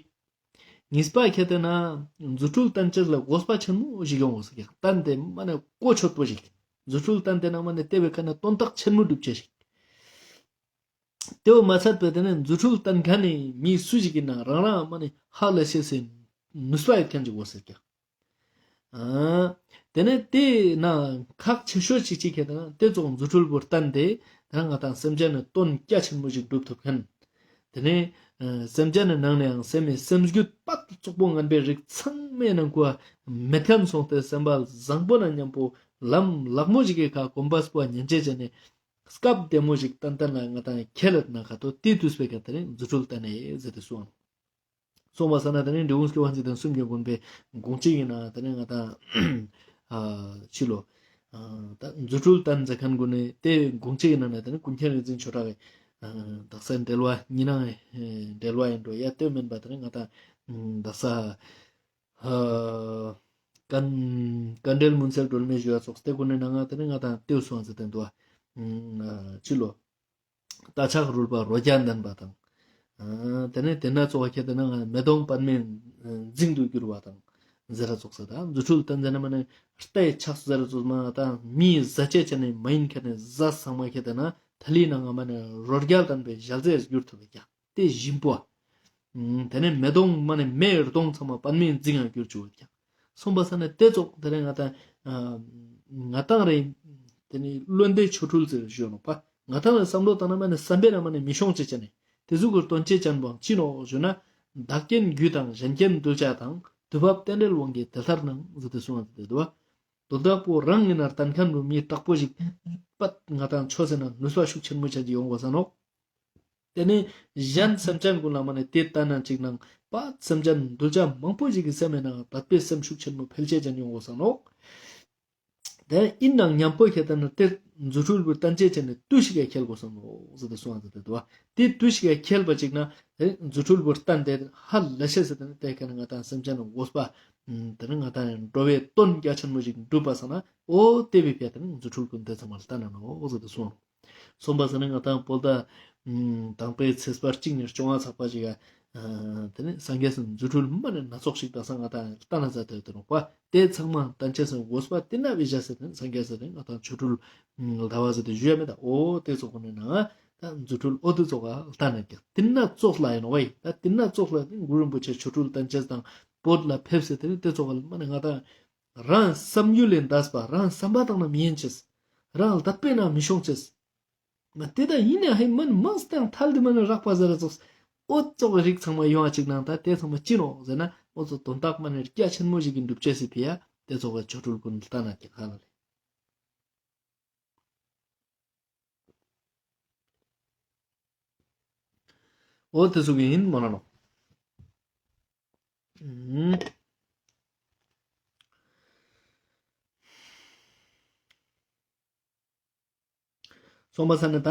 གཉིས་པ་ཁེ་ཏེ་ན་རྫུ་འཕྲུལ་སྟན་ཅེས་ལ་དགོས་པ་ཆེན་མོ་ཞིག་ཡོང་དགོས་ཀྱག། སྟན་ཏེ་མ་ནེ་གོ་ཆོད་པོ་ཞིག། རྫུ་འཕྲུལ་སྟན་ཏེ་ན་མ་ནེ་ཏེ་བེ་ཀ་ན་དོན་དག་ཆེན་མོ་སྒྲུབ་ཅེས་ཞིག། ཏེ་བོ་མ་ཚད་པ་ཏེ་ནེ་རྫུ་འཕྲུལ་སྟན་ཁན་ནི་མི་སུ་ཞིག་ཨིན་ན་རང་རང་མ་ནེ་ཧ་ལས་ཤེས་སི་ནུས་པ་ཡོད་ཁན་ཞིག་དགོས་ཀྱག། ཨ་ཏེ་ནེ་ཏེ་ན་ཁག་ཆེ་ཤོས་ཅིག་ཅིག་ཁེ་ཏེ་ན་ཏེ་ཙོགས་རྫུ་འཕྲུལ་བོ་སྟན་ཏེ་ཏེ་ན་ང་ཏང་སེམས་ཅན་ནི་དོན་རྒྱ་ཆེན་མོ་ཞིག་སྒྲུབ་ཐུབ་ཁན། ཏེ་ནེ་ཨ་སེམས་ཅན་ནི་ནང་ནེ་ཡང་སེམས་མེད་སེམས་རྒྱུད་པ་ཙོག་པོ་ངན་པའི་རིགས་ཚང་མའི་ནང་གོ་མེད་ཁན་སོང་སྟེ་སེམས་པ་བཟང་པོ་ན་ཉམ་པོ་ལམ་ལག་མོ་ཞིག་གི་ཁ་གོམ་པ་སྤོ་ཉན་ཅེས་ཅན་ནེ་སྐབས་བདེ་མོ་ཞིག་ཏན་ཏན་ལ་ང་ཏང་ཁེལ་ལེད་ན་ཁ་ཏོ་ཏེ་དུས་པེ་ཀ་ཏེ་ནེ་རྫུ་འཕྲུལ་སྟན་ནེ་ཟེར་ཏེ་གསུངས། སོང་པ་ས་ན་ཏེ་ནེ་འབྲི་གུང་སྐྱོབ་པ་འཇིག་རྟེན་གསུམ་གྱི་མགོན་པོའི་དགོངས་གཅིག་ཨིན་ན་ཏེ་ནེ་ང་ཏང་ཨ་ཕྱི་ལོ་ཨ་ད་རྫུ་འཕྲུལ་སྟན་ཟེར་ཁན་གུན་ནི་ཏེ་དགོངས་གཅིག་ཨིན་ན་ན་ཏེ་ནེ་ཀུན་མཁྱེན་རིག་འཛིན་ཆོས་གྲགས་ཀྱི་ཨ་དག་ས་འགྲེལ་བ་གཉིས་ནང་ཨ་འགྲེལ་བ་ཨིན་འགྲོ་ཡ། ཏེ་མེན་པ་ཏེ་ནེ་ང་ཏང་ཨ་དག་ས་ཨ་ཀན་ཀན་འགྲེལ་མུན་སེལ་སྒྲོན་མེ་ཞུ་བ་ཙོགས་ཏེ་གུན་ནི་ནང་ང་ཏེ་ནེ་ང་ཏང་ཏེ་བོ་སོང་ཟེར་ཏེ་འདུག་པ། ཨ་ཕྱི་ལོ། རྟ་ཕྱག་རོལ་པ་རོ་བརྒྱ་ལྡན་པ་དང་། ཨ་ཏེ་ནེ་ཏེ་ན་ཙོགས་ཁེ་ཏེ་ན་མེ་དོང་པདྨའི་རྫིང་དུ་གྱུར་བ་དང་། ཟེར་ར་ཙོགས་ས་ད་རྫུ་འཕྲུལ་སྟན་ཟེར་ན་མ་ནེ་རྟའི་ཕྱག་ཟེར་ར་ཙོགས་མ་ད་མིའི་ཟ་ཅེས་ཅན་ནི་མ་ཨིན་ཁན་ནི་ཟ་ཚང་མ་ཁེ་ཏེ་ན་ཐ་ལི་ནང་ང་མ་ནེ་རོ་བརྒྱ་ལྡན་པའི་ཞལ་ཟས་གྱུར་ཐུབ་པ་ཀྱག། ཏེ་ཞིམ་པོ། ཨ་ཏེ་ནེ་མེ་དོང་མ་ནེ་མེའི་དོང་ཚང་མ་པདྨའི་རྫིང་ང་གྱུར་ཅུག་པ་ཀྱག། སོང་པ་ས་ན་ཏེ་ཙོགས་ཏེ་ནེ་ང་ཏང་ཨ་ང་ཏང་རེ་ཏེ་ནེ་བློ་འདས་ཆོ་འཕྲུལ་ཟེར་ཞུ་ནོག་པ། ང་ཏང་རེ་བསམ་བློ་བཏང་ན་མ་ནེ་བསམ་པའི་ནང་མ་ནེ་མི་ཤོང་ཅེས་ཅན་ནི་ཏེ་ཟུག་གི་དོན་ཅན་པོའང་ཅི་ནོག་ཞུ་ན། བདག་རྐྱེན་རྒྱུ་དང་གཞན་རྐྱེན་གདུལ་བྱ་དང་། དུས་བབ་རྟེན་འབྲེལ་དབང་གིས་དེ་ལྟར་སྣང་ཟེར་ཏེ་གསུངས་ཏེ་འདུག་པ། དོན་དག་པོ་རང་ཨིན་ན་སྟན་ཁན་བོ་མི་དྲག་པོ་ཞིག་པད་ང་ཏང་ཆོས་ཟེར་ན་ནུས་པ་ཤུགས་ཆེན་མོ་ཅན་ཅིག་ཡོང་དགོས་ས་ནོག། ཏེ་ནེ་གཞན་སེམས་ཅན་གུན་ལ་མ་ནེ་ཏེ་ལྟ་ན་ཅིག་ནང་པ་སེམས་ཅན་གདུལ་བྱ་མང་པོ་ཞིག་གི་སེམས་ནང་དད་པའི་སེམས་ཤུགས་ཆེན་མོ་འཕེལ་ཅེས་ཅན་ཡོང་དགོས་ས་ནོག། ཏེ་ཨིན་ནའང་ཉམ་པོ་ཁེ་ཏེ་ན་ཏེ་རྫུ་འཕྲུལ་བོ་སྟན་ཅེས་ཅན་ནི་དུས་ཤིག་ག་ཁེལ་དགོས་ས་ནོག་ཟེར་ཏེ་གསུངས་ཏེ་འདུག་པ། ཏེ་དུས་ཤིག་ག་ཁེལ་བ་ཅིག་ན་ཏེ་རྫུ་འཕྲུལ་བོ་སྟན་ཏེ་ཧ་ལས་ཤེས་ཟེར་ཏེ་ན་ཏེ་ཀ་ནེ་ང་ཏང་སེམས་ཅན་ནི་དགོས་པ་ཏེ་ནེ་ང་ཏང་འགྲོ་བའི་དོན་རྒྱ་ཆེན་མོ་ཞིག་འགྲུབ་པ་ས་ན་འོ་ཏེ་བེ་ཕི་ཡ་ཏེ་ནེ་རྫུ་འཕྲུལ་གུན་ཏེ་ཚང་མ་སྟན་ན་ནོག་ཟེར་ཏེ་གསུངས། སོང་པ་ས་ན་ང་ཏང་བོད་ཟླ་དང་པོའི་ཚེས་པ་གཅིག་ནེ་བཅོ་ལྔ་ཚག་པ་ཞིག་ག་ཏེ་ནེ་སངས་རྒྱས་སི་རྫུ་འཕྲུལ་མ་ནེ་སྣ་ཚོགས་ཤིག་དག་ས་ང་ཏང་སྟན་ན་ཟ་ཏེ་ཏེ་ནོག་པ། ཏེ་ཚང་མ་སྟན་ཅེས་སི་དགོས་པ་ཏེ་ན་བེ་ཞག་ཟེར་ཏེ་ནེ་སངས་རྒྱས་ཟེར་ཏེ་ང་ཏང་ཆོ་འཕྲུལ་ཟླ་བ་ཟེར་ཏེ་ཞུ་ཡ་མེད་ད། འོ་ཏེ་ཙོགས་གུན་ནི་ནང་ང་ད་རྫུ་འཕྲུལ་འོ་ཏེ་ཙོགས་ག་སྟན་ན་ཀྱག། ཏེ་ན་ཙོགས་ལ་ཨིན་ནོག་པ། ད་ཏེ་ན་ཙོགས་ལ་ཏེ་གུ་རུ་རིན་པོ་ཆེ་ཆོ་འཕྲུལ་སྟན་ཅེས་དང་བོད་ལ་ཕེབས་ཟེར་ཏེ་ནེ་ཏེ་ཙོགས་ག་མ་ནེ་ང་ཏང་རང་བསམ་ཡུལ་ལས་འདས་པ་རང་བསམ་པ་བཏང་ན་མི་ཡན་ཅེས་རང་དད་པའི་ནང་མི་ཤོང་ཅེས། ང་ཏེ་ད་ཨིན་ན་ཧེ་མན་མང་སྟེ་ཐལ་ཏེ་མ་ནེ་རག་པ་ཟེར་ར་ཙོགས། འོ་ཙོགས་རིགས་ཚང་མ་ཡོང་བ་ཅིག་ནང་ད་ཏེ་ཚང་མ་ཅི་ནོག་ཟེར་ན་འོ་ཙོགས་དོན་དག་མ་ནེ་རྒྱ་ཆེན་མོ་ཞིག་གི་འགྲུབ་ཅེས་སི་ཕི་ཡ་ཏེ་ཙོགས་ཆོ་འཕྲུལ་གུན་སྟན་ན་ཀྱག་ཧ་ལ་ལེ། འོ་ཏེ་ཙོགས་ཨིན་མོལ་ལ་ནོག། ཨུམ། སོང་པ་ས་ན་ད་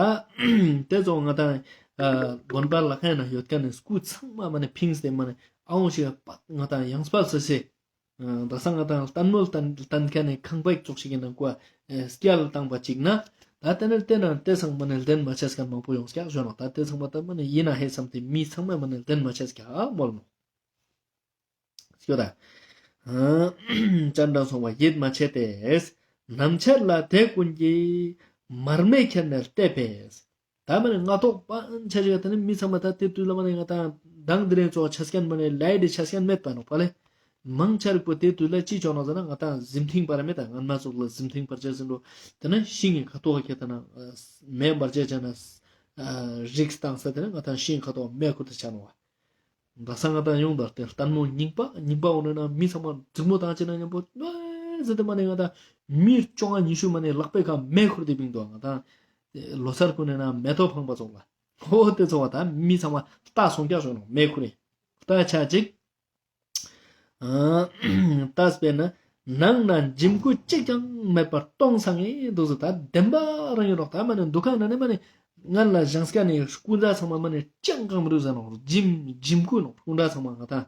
ཏེ་ཙོགས་ང་ཏང་ཨ་དགོན་པ་ལ་ཁ་ན་ཡོད་ཁན་ནི་སྐུ་ཚང་མ་མ་ནེ་ཕིངས་ཏེ་མ་ནེ་ཨ་འོང་ཞིག་པ་ང་ཏང་ཡང་སྤར་སེ་སེ་ཨ་དག་ས་ང་ཏང་ལྟད་མོ་ལྟ་ལྟ་ཁན་ནི་ཁང་པ་ཙོགས་ཤིག་གི་ནང་གོ་ཨ་སྐྱལ་བཏང་པ་ཅིག་ན་ད་ཏེ་ནེ་ཏེ་ནང་ཏེ་ཚང་མ་ནེ་ལྡན་མ་ཆེས་ཁན་མང་པོ་ཡོང་ཀྱག་ཞུ་ནོག། ད་ཏེ་ཚང་མ་ད་མ་ནེ་ཨིན་ན་ཧེ་བསམ་སྟེ་མི་ཚང་མ་མ་ནེ་ལྡན་མ་ཆེས་ཀྱག་མོལ་ནོག། སྐྱོ་ད། ཨ་སྤྱན་དྲངས་སོང་བ་ཡིད་མ་ཆེས་ཏེ། ནམ་འཆར་ལ་དེ་ཀུན་གྱི། མར་མེ་ཁྱེར་ནས་བལྟས་པས། ད་མ་ནེ་སྔ་ཐོག་པ་འཆར་ཞིག་ད་ནི་མི་ཚང་མ་ད་ཏེ་དུས་ལ་མ་ནེ་ང་ཏང་མདང་དེ་རིང་ཙོགས་ཆ་སྐྱེན་མ་ནེ་ལའི་ཊི་ཆ་སྐྱེན་མེད་པ་ནོག་པ་ལེ། མང་ཆེ་རིགས་པོ་ཏེ་དུས་ལ་ཅི་ཆོག་ནོག་ཟེར་ན་ང་ཏང་གཟིམ་ཐིང་པར་མེད་ད་སྔན་མ་ཙོགས་ལ་གཟིམ་ཐིང་པར་ཆ་ཟིན་འགྲོ། ཏེ་ནེ་ཤིང་གི་ཁ་ཐོག་ཁྱེར་ཏེ་ན་མེ་འབར་ཆ་ཆ་ན་རིགས་བཏང་ས་ཏེ་ནེ་ང་ཏང་ཤིང་ཁ་ཐོག་མེ་ཁུར་ཏེ་ཆ་ནོག་པ། དག་ས་ང་ཏང་ཡོང་ད་ལྟ་ལྟད་མོ་རྙིང་པ་རྙིང་པ་འོ་ན་ན་མི་ཚང་མ་འཛིང་མོ་བཏང་ཅེ་ན་མཉམ་པོ་ནོ་ཟེར་ཏེ་མ་ནེ་ང་ཏང་མི་བཅོ་ལྔ་ཉི་ཤུ་མ་ནེ་ལག་པའི་ཁ་མེ་ཁུར་ཏེ་བིང་འདུག། ང་ཏང་ལོ་སར་གུན་ན་མེ་ཏོག་ཕང་པ་ཙོགས་ལ་འོ་ཏེ་ཙོགས་པ་ད་མི་ཚང་མ་ལྟ་སོང་ཀྱག་ཞུ་ནོག་མེ་ཁུར་རེ་ལྟ་ཆ་ཅིག། ཨ་ཏ་སྤེར་ན་ནང་ན་འཇིམ་སྐུ་གཅིག་ཀྱང་མེད་པར་སྟོང་སང་ངེ་འདུག་ཟེར། ད་བདེན་པ་རང་ཡིན་ནོག། ད་མ་ནེ་འདུ་ཁང་ན་ནི་མ་ནེ་ང་ལ་བཞེངས་ཀ་ནི་སྐུ་འདྲ་ཚང་མ་མ་ནེ་ཅང་གང་མི་རུག་ཟེར་ནོག། འཇིམ་འཇིམ་སྐུ་ནོག། སྐུ་འདྲ་ཚང་མ་ང་ཏང་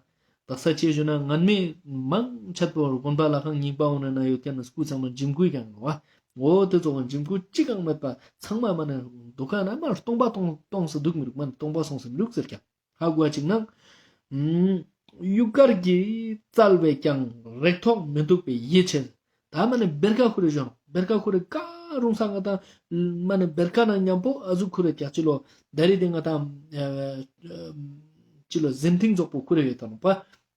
དག་ས་ཅི་ཞུ་ན་ངན་མེད་མང་ཆེད་པོ་དགོན་པ་ལྷ་ཁང་རྙིང་པ་འོ་ན་ན་ཡོད་ཁན་ནི་སྐུ་ཚང་མ་འཇིམ་སྐུ་ཡང་ནོག་བ། འོ་དེ་ཚོ་འཇིམ་སྐུ་གཅིག་ཀྱང་མེད་པ་ཚང་མ་མ་ནེ་འདུ་ཁང་ན་མ་སྟོང་པ་སྟོང་སྟོང་སེ་འདུག་མི་རུག། མ་ནེ་སྟོང་པ་སོང་སེ་མི་རུག་ཟེར་ཀྱང་། ཧ་གོ་བ་ཅིག་ན། ཨམ་ཡུ་གར་གྱི་རྩལ་བས་ཀྱང་རེག་ཐོག་མི་འདུག་པའི་ཡིད་ཆེས། ད་མ་ནེ་བེར་ཀ་ཁུར་རེ་ཞོན། བེར་ཀ་ཁུར་རེ་ཀ་རུང་ས་ང་ཏང་མ་ནེ་བེར་ཀ་ན་མཉམ་པོ་ཨ་ཟུག་ཁུར་རེ་ཀྱག་ཅི་ལོ། ད་རེ་དེ་ང་ཏང་ཨ་ཨ་ཅི་ལོ་གཟན་ཐིང་ཙོག་པོ་ཁུར་རེ་ཡོད་ད་ནོག་པ།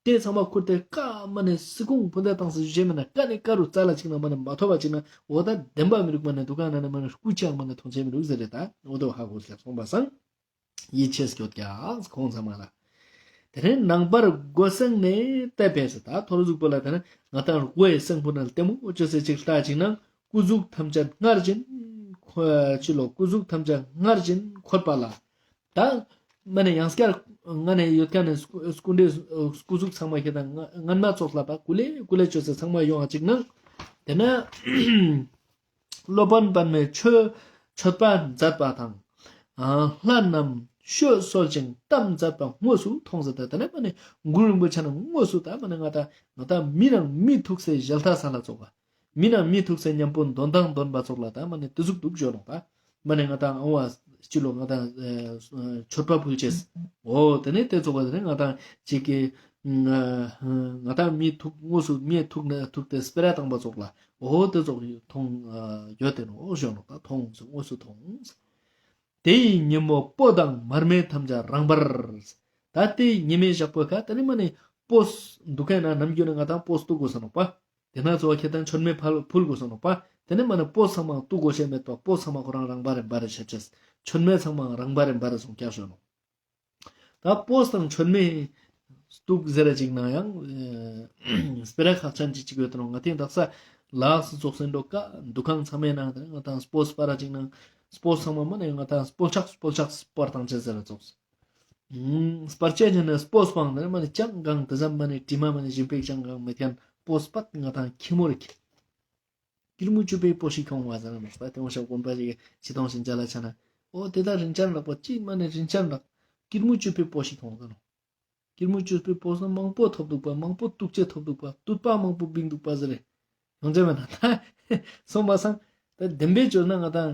དེ་ཚང་མ་ཁུར་ཏེ་ཀ་མ་ནེ་སི་ཁུང་ཕུན་ད་ཏང་སི་ཞེ་མ་ནེ་ཀ་ནེ་ཀ་རུ་རྩལ་ལ་ཅིག་ན་མ་ནེ་མ་ཐོབ་པ་ཅིག་ན་འོ་ད་བདེན་པ་མི་རུག། མ་ནེ་འདུ་ཁང་ན་ནི་མ་ནེ་སྐུ་ཅང་མ་ནེ་མཐོང་ཆེན་མི་རུག་ཟེར་རེ། ད་འོ་དོ་ཧ་གོ་ཀྱག་སོང་པ་སང་། ཡིད་ཆེས་སྐྱོད་ཀྱག་ཁོང་ཚང་མ་ལ། དེ་ནས་ནང་པར་སྒོ་སེང་ནས་བལྟས་པས་ཟེར། ད་ཐོ་རེ་ཟུག་པོ་ལ་དེ་ནས་ང་ཏང་སྒོའི་སེང་པོ་ན་ལྟད་མོ་ཅོས་སེ་ཅིག་ལྟ་ཅིག་ན་སྐུ་གཟུགས་ཐམས་ཅད་སྔར་བཞིན་ཁོ་ཅི་ལོ་སྐུ་གཟུགས་ཐམས་ཅད་སྔར་བཞིན་འཁོད་པ་ལ། ད་མ་ནེ་ཡང་སྐྱར་ང་ནེ་ཡོད་ཁན་ནི་སྐུ་སྐུ་འདྲའི་སྐུ་གཟུགས་ཚང་མ་ཁྱེད་དང་སྔ་མ་ཙོགས་ལ་ད་ཀུ་ལེ་ཀུ་ལེ་ཅོས་སེ་ཚང་མ་ཡོང་བ་ཅིག་ན་དེ་ནས། སློབ་དཔོན་པདྨས་མཆོད་མཆོད་པ་མཛད་པ་དང་། ལྷ་རྣམས་བཤོས་གསོལ་ཞིང་གཏམ་མཛད་པ་དངོས་སུ་མཐོང་ཟེར། ད་དེ་ནས་མ་ནེ་གུ་རུ་རིན་པོ་ཆེ་ན་དངོས་སུ་ད་མ་ནེ་ང་ཏང་ང་ཏང་མི་ནང་མི་ཐུག་སེ་ཞལ་ཏ་ས་ལ་ཙོགས་པ། མི་ནང་མི་ཐུག་སེ་མཉམ་པོ་འདོན་ཐང་འདོན་པ་ཙོགས་ལ་ད་མ་ནེ་དེ་ཟུག་འདུག་ཞོན་ནོག་ད། མ་ནེ་ང་ཏང་ཨང་བ་ཅི་ལོ་ང་ཏང་མཆོད་པ་ཕུལ་ཅེས། འོ་དེ་ནས་དེ་ཙོགས་པ་དེ་ནས་ང་ཏང་ཅིག་གི་ང་ཏང་མི་ཐུག་དངོས་སུ་མི་ཐུག་ན་ཐུག་སྟེ་སྤེ་ར་བཏང་པ་ཙོགས་ལ། འོ་དེ་ཙོགས་མཐོང་ཡོད་དེ་ནོག་ཞོན་ནོག་ད། མཐོང་དངོས་སུ་མཐོང་། དེ་ཡི་ཉིན་མོ་སྤོས་དང་མར་མེ་ཐམས་ཅད་རངས་པར། ད་དེ་ཉི་མའི་ཞག་པོ་ཁ་དེ་ནི་མ་ནེ་སྤོས་འདུ་ཁན་ན་ནམ་རྒྱུན་ན་ང་ཏང་སྤོས་བཏུག་དགོས་ས་ནོག་པ། དེ་ན་ཚོ་ཁྱེད་དང་མཆོད་མེ་ཕུལ་ཕུལ་དགོས་ས་ནོག་པ། དེ་ནི་མ་ནེ་སྤོས་ཚང་མ་བཏུག་དགོས་ཤེས་མེད་པ། སྤོས་ཚང་མ་ཁོ་རང་རངས་པ་རེ་འབར་རེ་ཆ་ཅེས། མཆོད་མེ་ཚང་མ་རངས་པ་རེ་འབར་རེ་སོང་ཀྱག་ཞོན་ནོག། ད་སྤོས་དང་མཆོད་མེ་བཏུག་ཟེར་ར་ཅིག་ན་ཡང་ཨེ་སྤེ་ར་ཁག་ཅན་ཅིག་ཅིག་ཡོད་དེ་ནོག། ང་ཏང་དག་ས་ལགས་སུ་ཙོགས་སེ་འགྲོ་ཀ་འདུ་ཁང་ཚང་མའི་ནང་དེ་ང་ཏང་སྤོས་སྤར་ར་ཅིག་ན་སྤོས་ཚང་མ་མ་ནེ་ང་ཏང་སྤོལ་ཆག་སྤོལ་ཆག་སྤར་བཏང་ཅེས་ཟེར་ར་ཙོགས། ཨུམ་སྤར་ཆ་ཅན་ནི་སྤོས་སྤང་དེ་ནི་མ་ནེ་ཅང་གང་དེ་ཙམ་མ་ནེ་དྲི་མ་མ་ནེ་ཞིམ་པའི་ཅང་གང་མེད་ཁན་སྤོས་སྤད་ང་ཏང་ཁྱི་མོ་རིག། སྐྱིར་མོ་བཅུ་པའི་སྤོས་ཤིག་ཁྱོང་བ་ཟེར་ན་མ་སྤ་དེ་འོ་ཤ་དགོན་པ་ཞིག་ཅི་ཐོང་ཞིང་ཅ་ལ་ཆ་ན། འོ་དེ་ད་རིན་ཅན་རག་པ་ཅི་མ་ནེ་རིན་ཅན་རག། སྐྱིར་མོ་བཅུ་པའི་སྤོས་ཤིག་ཁྱོང་ཟེར་ནོག། སྐྱིར་མོ་བཅུ་པའི་སྤོས་ན་མང་པོ་ཐོབ་འདུག་པ། མང་པོ་བཏུག་ཅེས་ཐོབ་འདུག་པ། དུད་པ་མང་པོ་བིང་འདུག་པ་ཟེར་རེ། ཡོང་ཅེས་མེད་ན་ད། སོང་པ་སང་། ད་བདེན་པའི་བརྗོད་ན་ང་ཏང་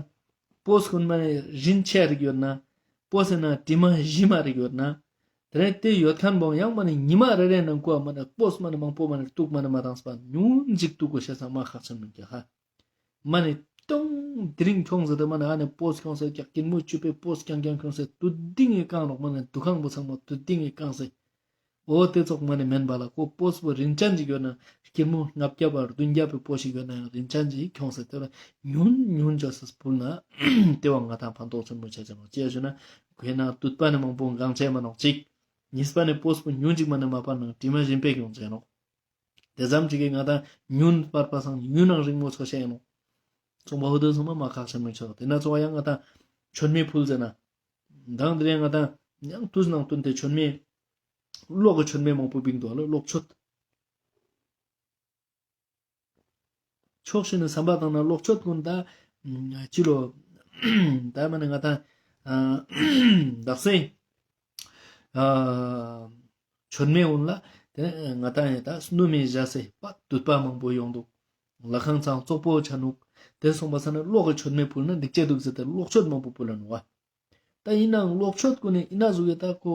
སྤོས་ཀུན་མ་ནེ་རིན་ཆེ་རིག་ཡོད་ན། སྤོས་ཟེར་ན་དྲི་མ་ཞིམ་མ་རིག་ཡོད་ན། དེ་རིང་དེ་ཡོད་ཁན་བོ་ཡང་མ་ནེ་ཉི་མ་རེ་རེ་ནང་ཀོ་མ་ནེ་སྤོས་མ་ནེ་མང་པོ་མ་ནེ་བཏུག་མ་ནེ་མ་བཏང་སྤ་ཉུང་ཅིག་བཏུག་དགོས་ཤེས་ཚང་མ་ཁག་ཆེན་མིན་ཀྱག་ཧ། མ་ནེ་ཏོང་དེ་རིང་ཁྱོང་ཟེར་ཏེ་མ་ནེ་ཨ་ནེ་སྤོས་ཁྱོང་ཟེར་ཀྱག། སྐྱིར་མོ་བཅུ་པའི་སྤོས་རྐྱང་རྐྱང་ཁྱོང་ཟེར་དུད་ཏིང་ངེ་བཀང་རོག། མ་ནེ་འདུ་ཁང་བོ་ཚང་མ་དུད་ཏིང་ངེ་བཀང་ཟེར། འོ་དེ་ཙོགས་མ་ནེ་མེན་པ་ལ་ཁོ་སྤོས་པོ་རིན་ཅན་ཅིག་ཡོད་ན་སྐྱིར་མོ་ལྔ་བརྒྱ་པ་བདུན་བརྒྱ་པའི་སྤོས་ཤིག་ཡོད་ན་ཡང་རིན་ཅན་ཅིག་ཁྱོང་ཟེར་དེ་ལ་ཉུང་ཉུང་ཅོས་སེ་ཕུལ་ན་དེ་བ་ང་ཏང་ཕན་ཐོགས་ཆེན་མོ་ཆ་ཅེས་ནོག། ཅི་ཡ་ཞུ་ན་ཁོའི་ནང་དུད་པ་ནི་མང་པོ་གང་ཆེ་མ་ནོག་ཅིག། གཉིས་པ་ནི་སྤོས་པོ་ཉུང་ཅིག་མ་ནེ་མ་སྤར་ན་དྲི་མ་ཞིམ་པའི་ཁྱོང་ཟེར་ནོག། དེ་ཙམ་ཅིག་གི་ང་ཏང་ཉུང་སྤར་པ་སང་ཉུང་ནང་རིང་མོ་ཚོ་ཤེས་ནོག། ཚོང་པ་ཧུ་དུ་ཚང་མ་མ་ཁག་ཆེན་མོ་ཆོག། དེ་ན་ཚོ་ཡང་ང་ཏང་མཆོད་མེ་ཕུལ་ཟེར་ན། མདང་དེ་རིང་ང་ཏང་ཡང་དུས་ནང་བསྟུན་ཏེ་མཆོད་མེ། གློག་གི་མཆོད་མེ་མང་པོ་བིང་འདུག་ལོ། གློག་མཆོད། ཕྱོགས་ཤིག་ནས་བསམ་པ་བཏང་ན་གློག་མཆོད་ཀུན་ད་ཅི་ལོ། ད་མ་ནེ་ང་ཏང་ཨ་དག་ས་ཨ་མཆོད་མེ་ཀུན་ལ་དེ་ང་ཏང་ཡང་ད་སྣུམ་མེ་བཞག་སེ་པ་དུད་པ་མང་པོ་ཡོང་འདུག། ལྷ་ཁང་ཚང་བཙོག་པོ་ཆ་ནུག། དེ་སོང་པ་ས་ན་གློག་གི་མཆོད་མེ་ཕུལ་ན་འགྲིག་ཅེས་འདུག་ཟེར་ཏེ་གློག་མཆོད་མང་པོ་ཕུལ་ལ་ནུག་བ། ད་ཡིན་ནའང་གློག་མཆོད་ཀུན་ནི་ཡིན་ན་ཟུག་གི་ད་ཁོ་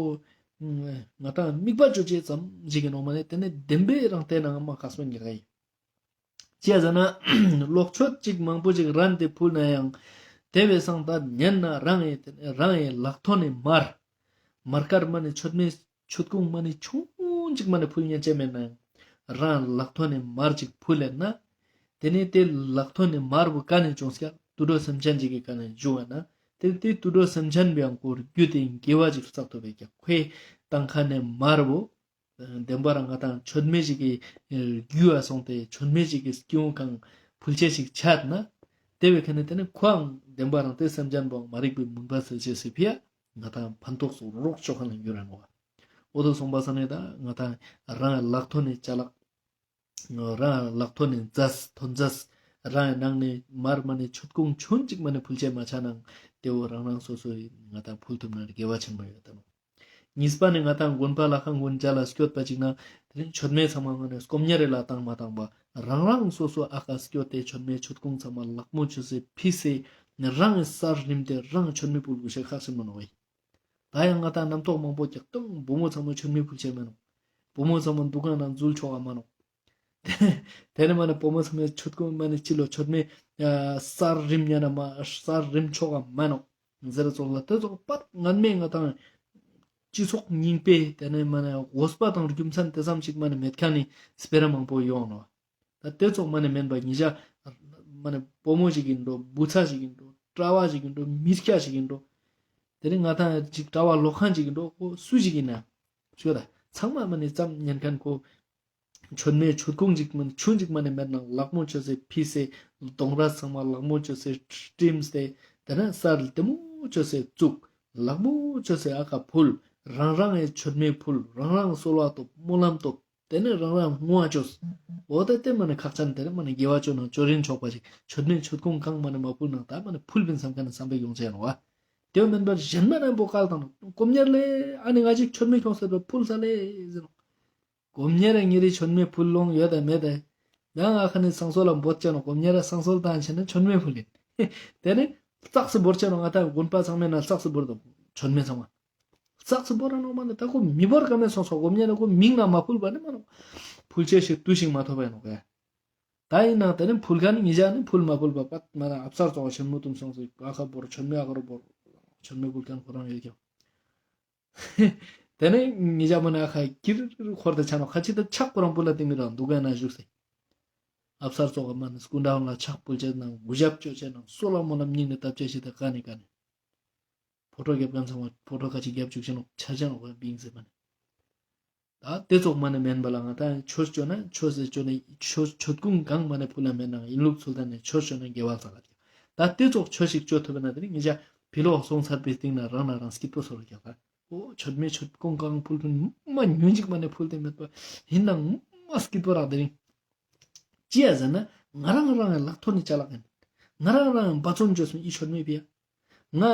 ང་ཏང་དམིགས་པ་ཅོ་ཅེས་ཙམ་ཞིག་གི་ནོག། མ་ནེ་དེ་ནི་བདེན་པའི་རང་བལྟས་ན་མ་ཁག་སོང་གི་རེད། ཅི་ཡ་ཟེར་ན་གློག་མཆོད་ཅིག་མང་པོ་ཅིག་རན་ཏེ་ཕུལ་ན་ཡང་དེ་བས་སང་ད་ཉན་ན་རང་ཡི་རང་ཡི་ལག་ཐོག་ནས་མར་མར་དཀར་མ་ནེ་མཆོད་མེ་མཆོད་ཀོང་མ་ནེ་ཆུང་ཅིག་མ་ནེ་ཕུལ་ཉན་ཅེས་མེད་ན་ཡང་རང་ལག་ཐོག་ནས་མར་ཅིག་ཕུལ་ལེན་ན། དེ་ནས་དེ་ལག་ཐོག་ནས་མར་བོ་ཀ་ནས་བྱུང་སྐྱ་དུད་འགྲོ་སེམས་ཅན་ཅིག་གི་ཀ་ནས་བྱུང་བ་ན། དེ་དེ་དུད་འགྲོ་སེམས་ཅན་བའང་ཁོ་རྒྱུ་དེ་དགེ་བ་ཅིག་བསགས་ཐུབ་པའི་ཀྱང་ཁོའི་ཏང་ཁ་ནས་མར་བོ། བདེན་པ་རང་ང་ཏང་མཆོད་མེ་ཅིག་གི་རྒྱུ་བ་སོང་སྟེ་མཆོད་མེ་ཅིག་གི་སྐྱེ་བོ་གང་ཕུལ་ཆེ་ཞིག་ཆད་ན། དེ་བའི་ཁ་ནས་དེ་ནི་ཁོའང་བདེན་པ་རང་དེ་སེམས་ཅན་པོའང་མ་རིག་པའི་མུན་པ་སེལ་ཆེ་སི་ཕི་ཡ་ང་ཏང་ཕན་ཐོགས་སུ་རོགས་ཆོག་ཁ་ན་འགྱུར་ར་ནོག། འོ་དོ་སོང་པ་ས་ནེ་ད་ང་ཏང་རང་ལག་ཐོག་ནེ་ཅ་ལག་རང་ལག་ཐོག་ནེ་མཛའ་ཐོན་མཛའ་རང་ནང་ནེ་མར་མ་ནེ་ཆོད་ཁུངས་ཆུན་ཅིག་མ་ནེ་ཕུལ་ཆེ་མ་ཆ་ནང་ཏེ་བོ་རང་རང་སོ་སོའི་ང་ཏང་ཕུལ་ཐུབ་ན་དགེ་བ་ཆེན་པོ་ཡོད་ད་ནོ། གཉིས་པ་ནི་ང་ཏང་དགོན་པ་ལྷ་ཁང་དགོན་ཇ་ལ་སྐྱོད་པ་ཅིག་ན་ཏེ་རིང་མཆོད་མེ་ཚང་མ་ང་ནེ་སྐོམ་ཉེ་རེ་ལ་བཏང་མ་བཏང་པ་རང་རང་སོ་སོ་ཨ་ཁ་སྐྱོད་དེ་མཆོད་མེ་ཆོད་ཁུངས་ཚང་མ་ལག་མོ་ཆོད་སེ་ཕིས་སེ་རང་སར་རིམ་དེ་རང་མཆོད་མེ་ཕུལ་དགོས་ཤེས་ཁག་ཆེན་མོ་ནོག་ཨེ། ད་ཡང་ང་ཏང་རྣམ་རྟོག་མང་པོ་རྒྱག་སྟངས་བུ་མོ་ཚང་མ་མཆོད་མེ་ཕུལ་ཆེ་མ་ནོག་བུ་མོ་ཚང་མ་འདུ་ཁང་ནང་འཛུལ་ཆོག་ག་མ་ནོག་ཏེ་ནེ་མ་ནེ་བུ་མོ་ཚང་མ་ཆོད་ཁུངས་མ་ནེ་ཅི་ལོ་མཆོད་མེ་ཨ་སར་རིམ་ཉན་ན་མ་སར་རིམ་ཆོག་ག་མ་ནོག་ཟེར་ཙོགས་ལ་ཏེ་ཙོགས་པར་ངན་མེ་ང་ཏང་སྤྱི་ཚོགས་རྙིང་པའི་ཏེ་ནེ་མ་ནེ་འོས་པ་དང་རྒྱུ་མཚན་ཏེ་ཙམ་ཞིག་མ་ནེ་མེད་ཁན་ནི་སྤེ་ར་མང་པོ་ཡོང་ནོག་ད་ཏེ་ཙོགས་མ་ནེ་མེན་པ་ཉེ་ཞ་མ་ནེ་བུ་མོ་ཞིག་ཨིན་འགྲོ་བུ་ཚ་ཞིག་ཨིན་འགྲོ་གྲྭ་བ་ཞིག་ཨིན་འགྲོ་མི་སྐྱ་ཞིག་ཨིན་འགྲོ་ཏེ་ནེ་ང་ཏང་ཅིག་གྲྭ་བ་ལོག་ཁན་ཞིག་ཨིན་འགྲོ་ཁོ་སུ་ཞིག་ཨིན་ན་ཞུ་ད་ཚང་མ་མ་ནེ་ཙམ་ཉན་ཁན་ཁོ་མཆོད་མེ་ཆོད་ཁུངས་ཅིག་མ་ནེ་ཆུན་ཅིག་མ་ནེ་མེད་ནང་ལག་མོ་ཆོད་སེ་ཕིས་སེ་གདོང་ར་ཚང་མ་ལག་མོ་ཆོད་སེ་བསྲིམས་ཏེ་ཏེ་ནེ་སར་ལྡེ་མོ་ཆོད་སེ་བཙུགས་ལག་མོ་ཆོད་སེ་ཨ་ཁ་ཕུལ་རང་རང་ངི་མཆོད་མེ་ཕུལ་རང་རང་གསོལ་བ་ཐོབ་སྨོན་ལམ་ཐོབ་ཏེ་ནེ་རང་རང་བསྔོ་བ་ཅོས། འོ་ད་ཏེ་མ་ནེ་ཁག་ཅན་ཏེ་ནེ་མ་ནེ་དགེ་བ་ཅོ་ནང་ཅོ་རིན་ཆོག་པ་ཞིག་མཆོད་མེ་མཆོད་ཁུངས་གང་མ་ནེ་མ་ཕུལ་ནང་ད་མ་ནེ་ཕུལ་བིན་བསམ་ཁན་ནི་བསམ་པའི་ཡོང་ཆེ་ཡོང་བ། ཏེ་མེན་པར་གཞན་མ་རང་པོ་ཀལ་དང་ནོ་སྐོམ་ཉེར་ལེ་ཨ་ནི་ང་ཅིག་མཆོད་མེ་ཁྱོངས་ཟེར་བ་ཕུལ་ས་ལེ་ཟེར་ནོ། སྐོམ་ཉེར་ལེ་ཉེ་རི་མཆོད་མེ་ཕུལ་ལོང་ཡོད་ད་མེད་ད། ཡང་ཨ་ཁ་ནེ་བསང་གསོལ་ལ་འབོད་ཆེ་ནོ་སྐོམ་ཉེར་ལེ་བསང་གསོལ་དང་ཆེ་ནེ་མཆོད་མེ་ཕུལ་ཨིན། ཏེ་ནེ་ཙག་སེ་འབོར་ཆེ་ནོ་ང་ཏང་དགོན་པ་ཚང་མའི་ནང་ཙག་སེ་འབོར་དང་མཆོད་མེ་ཚང་མ། ཙག་སེ་འབོར་ར་ནོག་མ་ནེ་ད་ཁོ་མི་འབོར་ཀ་མེད་སོང་སོ་སྐོམ་ཉེར་ལེ་ཁོ་མིང་ན་མ་ཕུལ་བ་ནི་མ་ནོག་ཕུལ་ཆེ་ཞིག་དུས་ཤིག་མ་ཐོབ་པ་ཡིན་ནོག་ཡ། ད་ཡིན་ནང་ཏེ་ནེ་ཕུལ་ཁན་ཉེ་ཞ་ནི་ཕུལ་མ་ཕུལ་བ་པད་མ་ནེ་ཨབ་སར་ཙོགས་ཆེན་མོ་དུམ་སོང་སེ་ཨ་ཁ་བོར་མཆོད་མེ་ཨ་ཁ་རུ་བོར་མཆོད་མེ་ཕུལ་ཁན་ཁོ་རང་ཡོད་ཀྱང་། ཏེ་ནེ་ཉེ་ཞ་མ་ནེ་ཨ་ཁ་ཀིར་འཁོར་ཏེ་ཆ་ནོ་ཁ་ཅིག་ད་ཕྱག་ཁོ་རང་ཕུལ་ལ་ཏེ་མི་རང་འདུག་ག་ན་བཞུགས་སེ། ཨབ་སར་ཙོགས་མ་ནེ་སྐུ་མདའ་ལ་ཕྱག་ཕུལ་ཆེ་ནང་གུས་ཞབས་ཅོ་ཆེ་ནང་གསོལ་བ་སྨོན་ལམ་སྙིང་ནེ་བཏབ་ཆེ་ཞིག་ད་ཀ་ནེ་ཀ་ནེ། ཕོ་ཊོ་རྒྱབ་ཁན་ཚང་མ་ཕོ་ཊོ་ཁ་ཅིག་རྒྱབ་བཅུག་ཅེ་ནོག་ཆ་ཅེ་ནོག་བིང་ཟེར་མ་ནེ། ད་ཏེ་ཙོགས་མ་ནེ་མེན་པ་ལ་ང་ཏང་ཆོས་ཅོ་ན་ཆོས་སེ་ཅོ་ནེ་ཆོས་ཆོད་ཁུངས་གང་མ་ནེ་ཕུལ་ལ་མེད་ནང་ཡིན་ལུགས་ཚུལ་ལྡན་ནེ་ཆོས་ཅོ་ན་དགེ་བ་ལ་ས་ག་ཀྱག་ད་ཏེ་ཙོགས་ཆོས་ཤིག་ཅོ་ཐུབ་ན་ཏེ་ནི་ཉེ་ཞ་ཕི་ལོག་སོང་ཚར་པའི་སྟིང་ན་རང་ན་རང་སྐྱིད་པོ་ཚོར་ཀྱག་ད། འོ་མཆོད་མེ་ཆོད་ཁུངས་གང་ཕུལ་ཁུངས་མ་ཉུང་ཅིག་མ་ནེ་ཕུལ་ཏེ་མེད་པ་ཡིན་ནང་མ་སྐྱིད་པོ་རག་ཏེ་རིང་། ཅི་ཡ་ཟེར་ན་ང་རང་རང་ལག་ཐོག་ནེ་ཅ་ལག་ཡིན། ང་རང་རང་འབད་བརྩོན་བཅོས་སོང་ཨི་མཆོད་མེ་ཕི་ཡ། ང་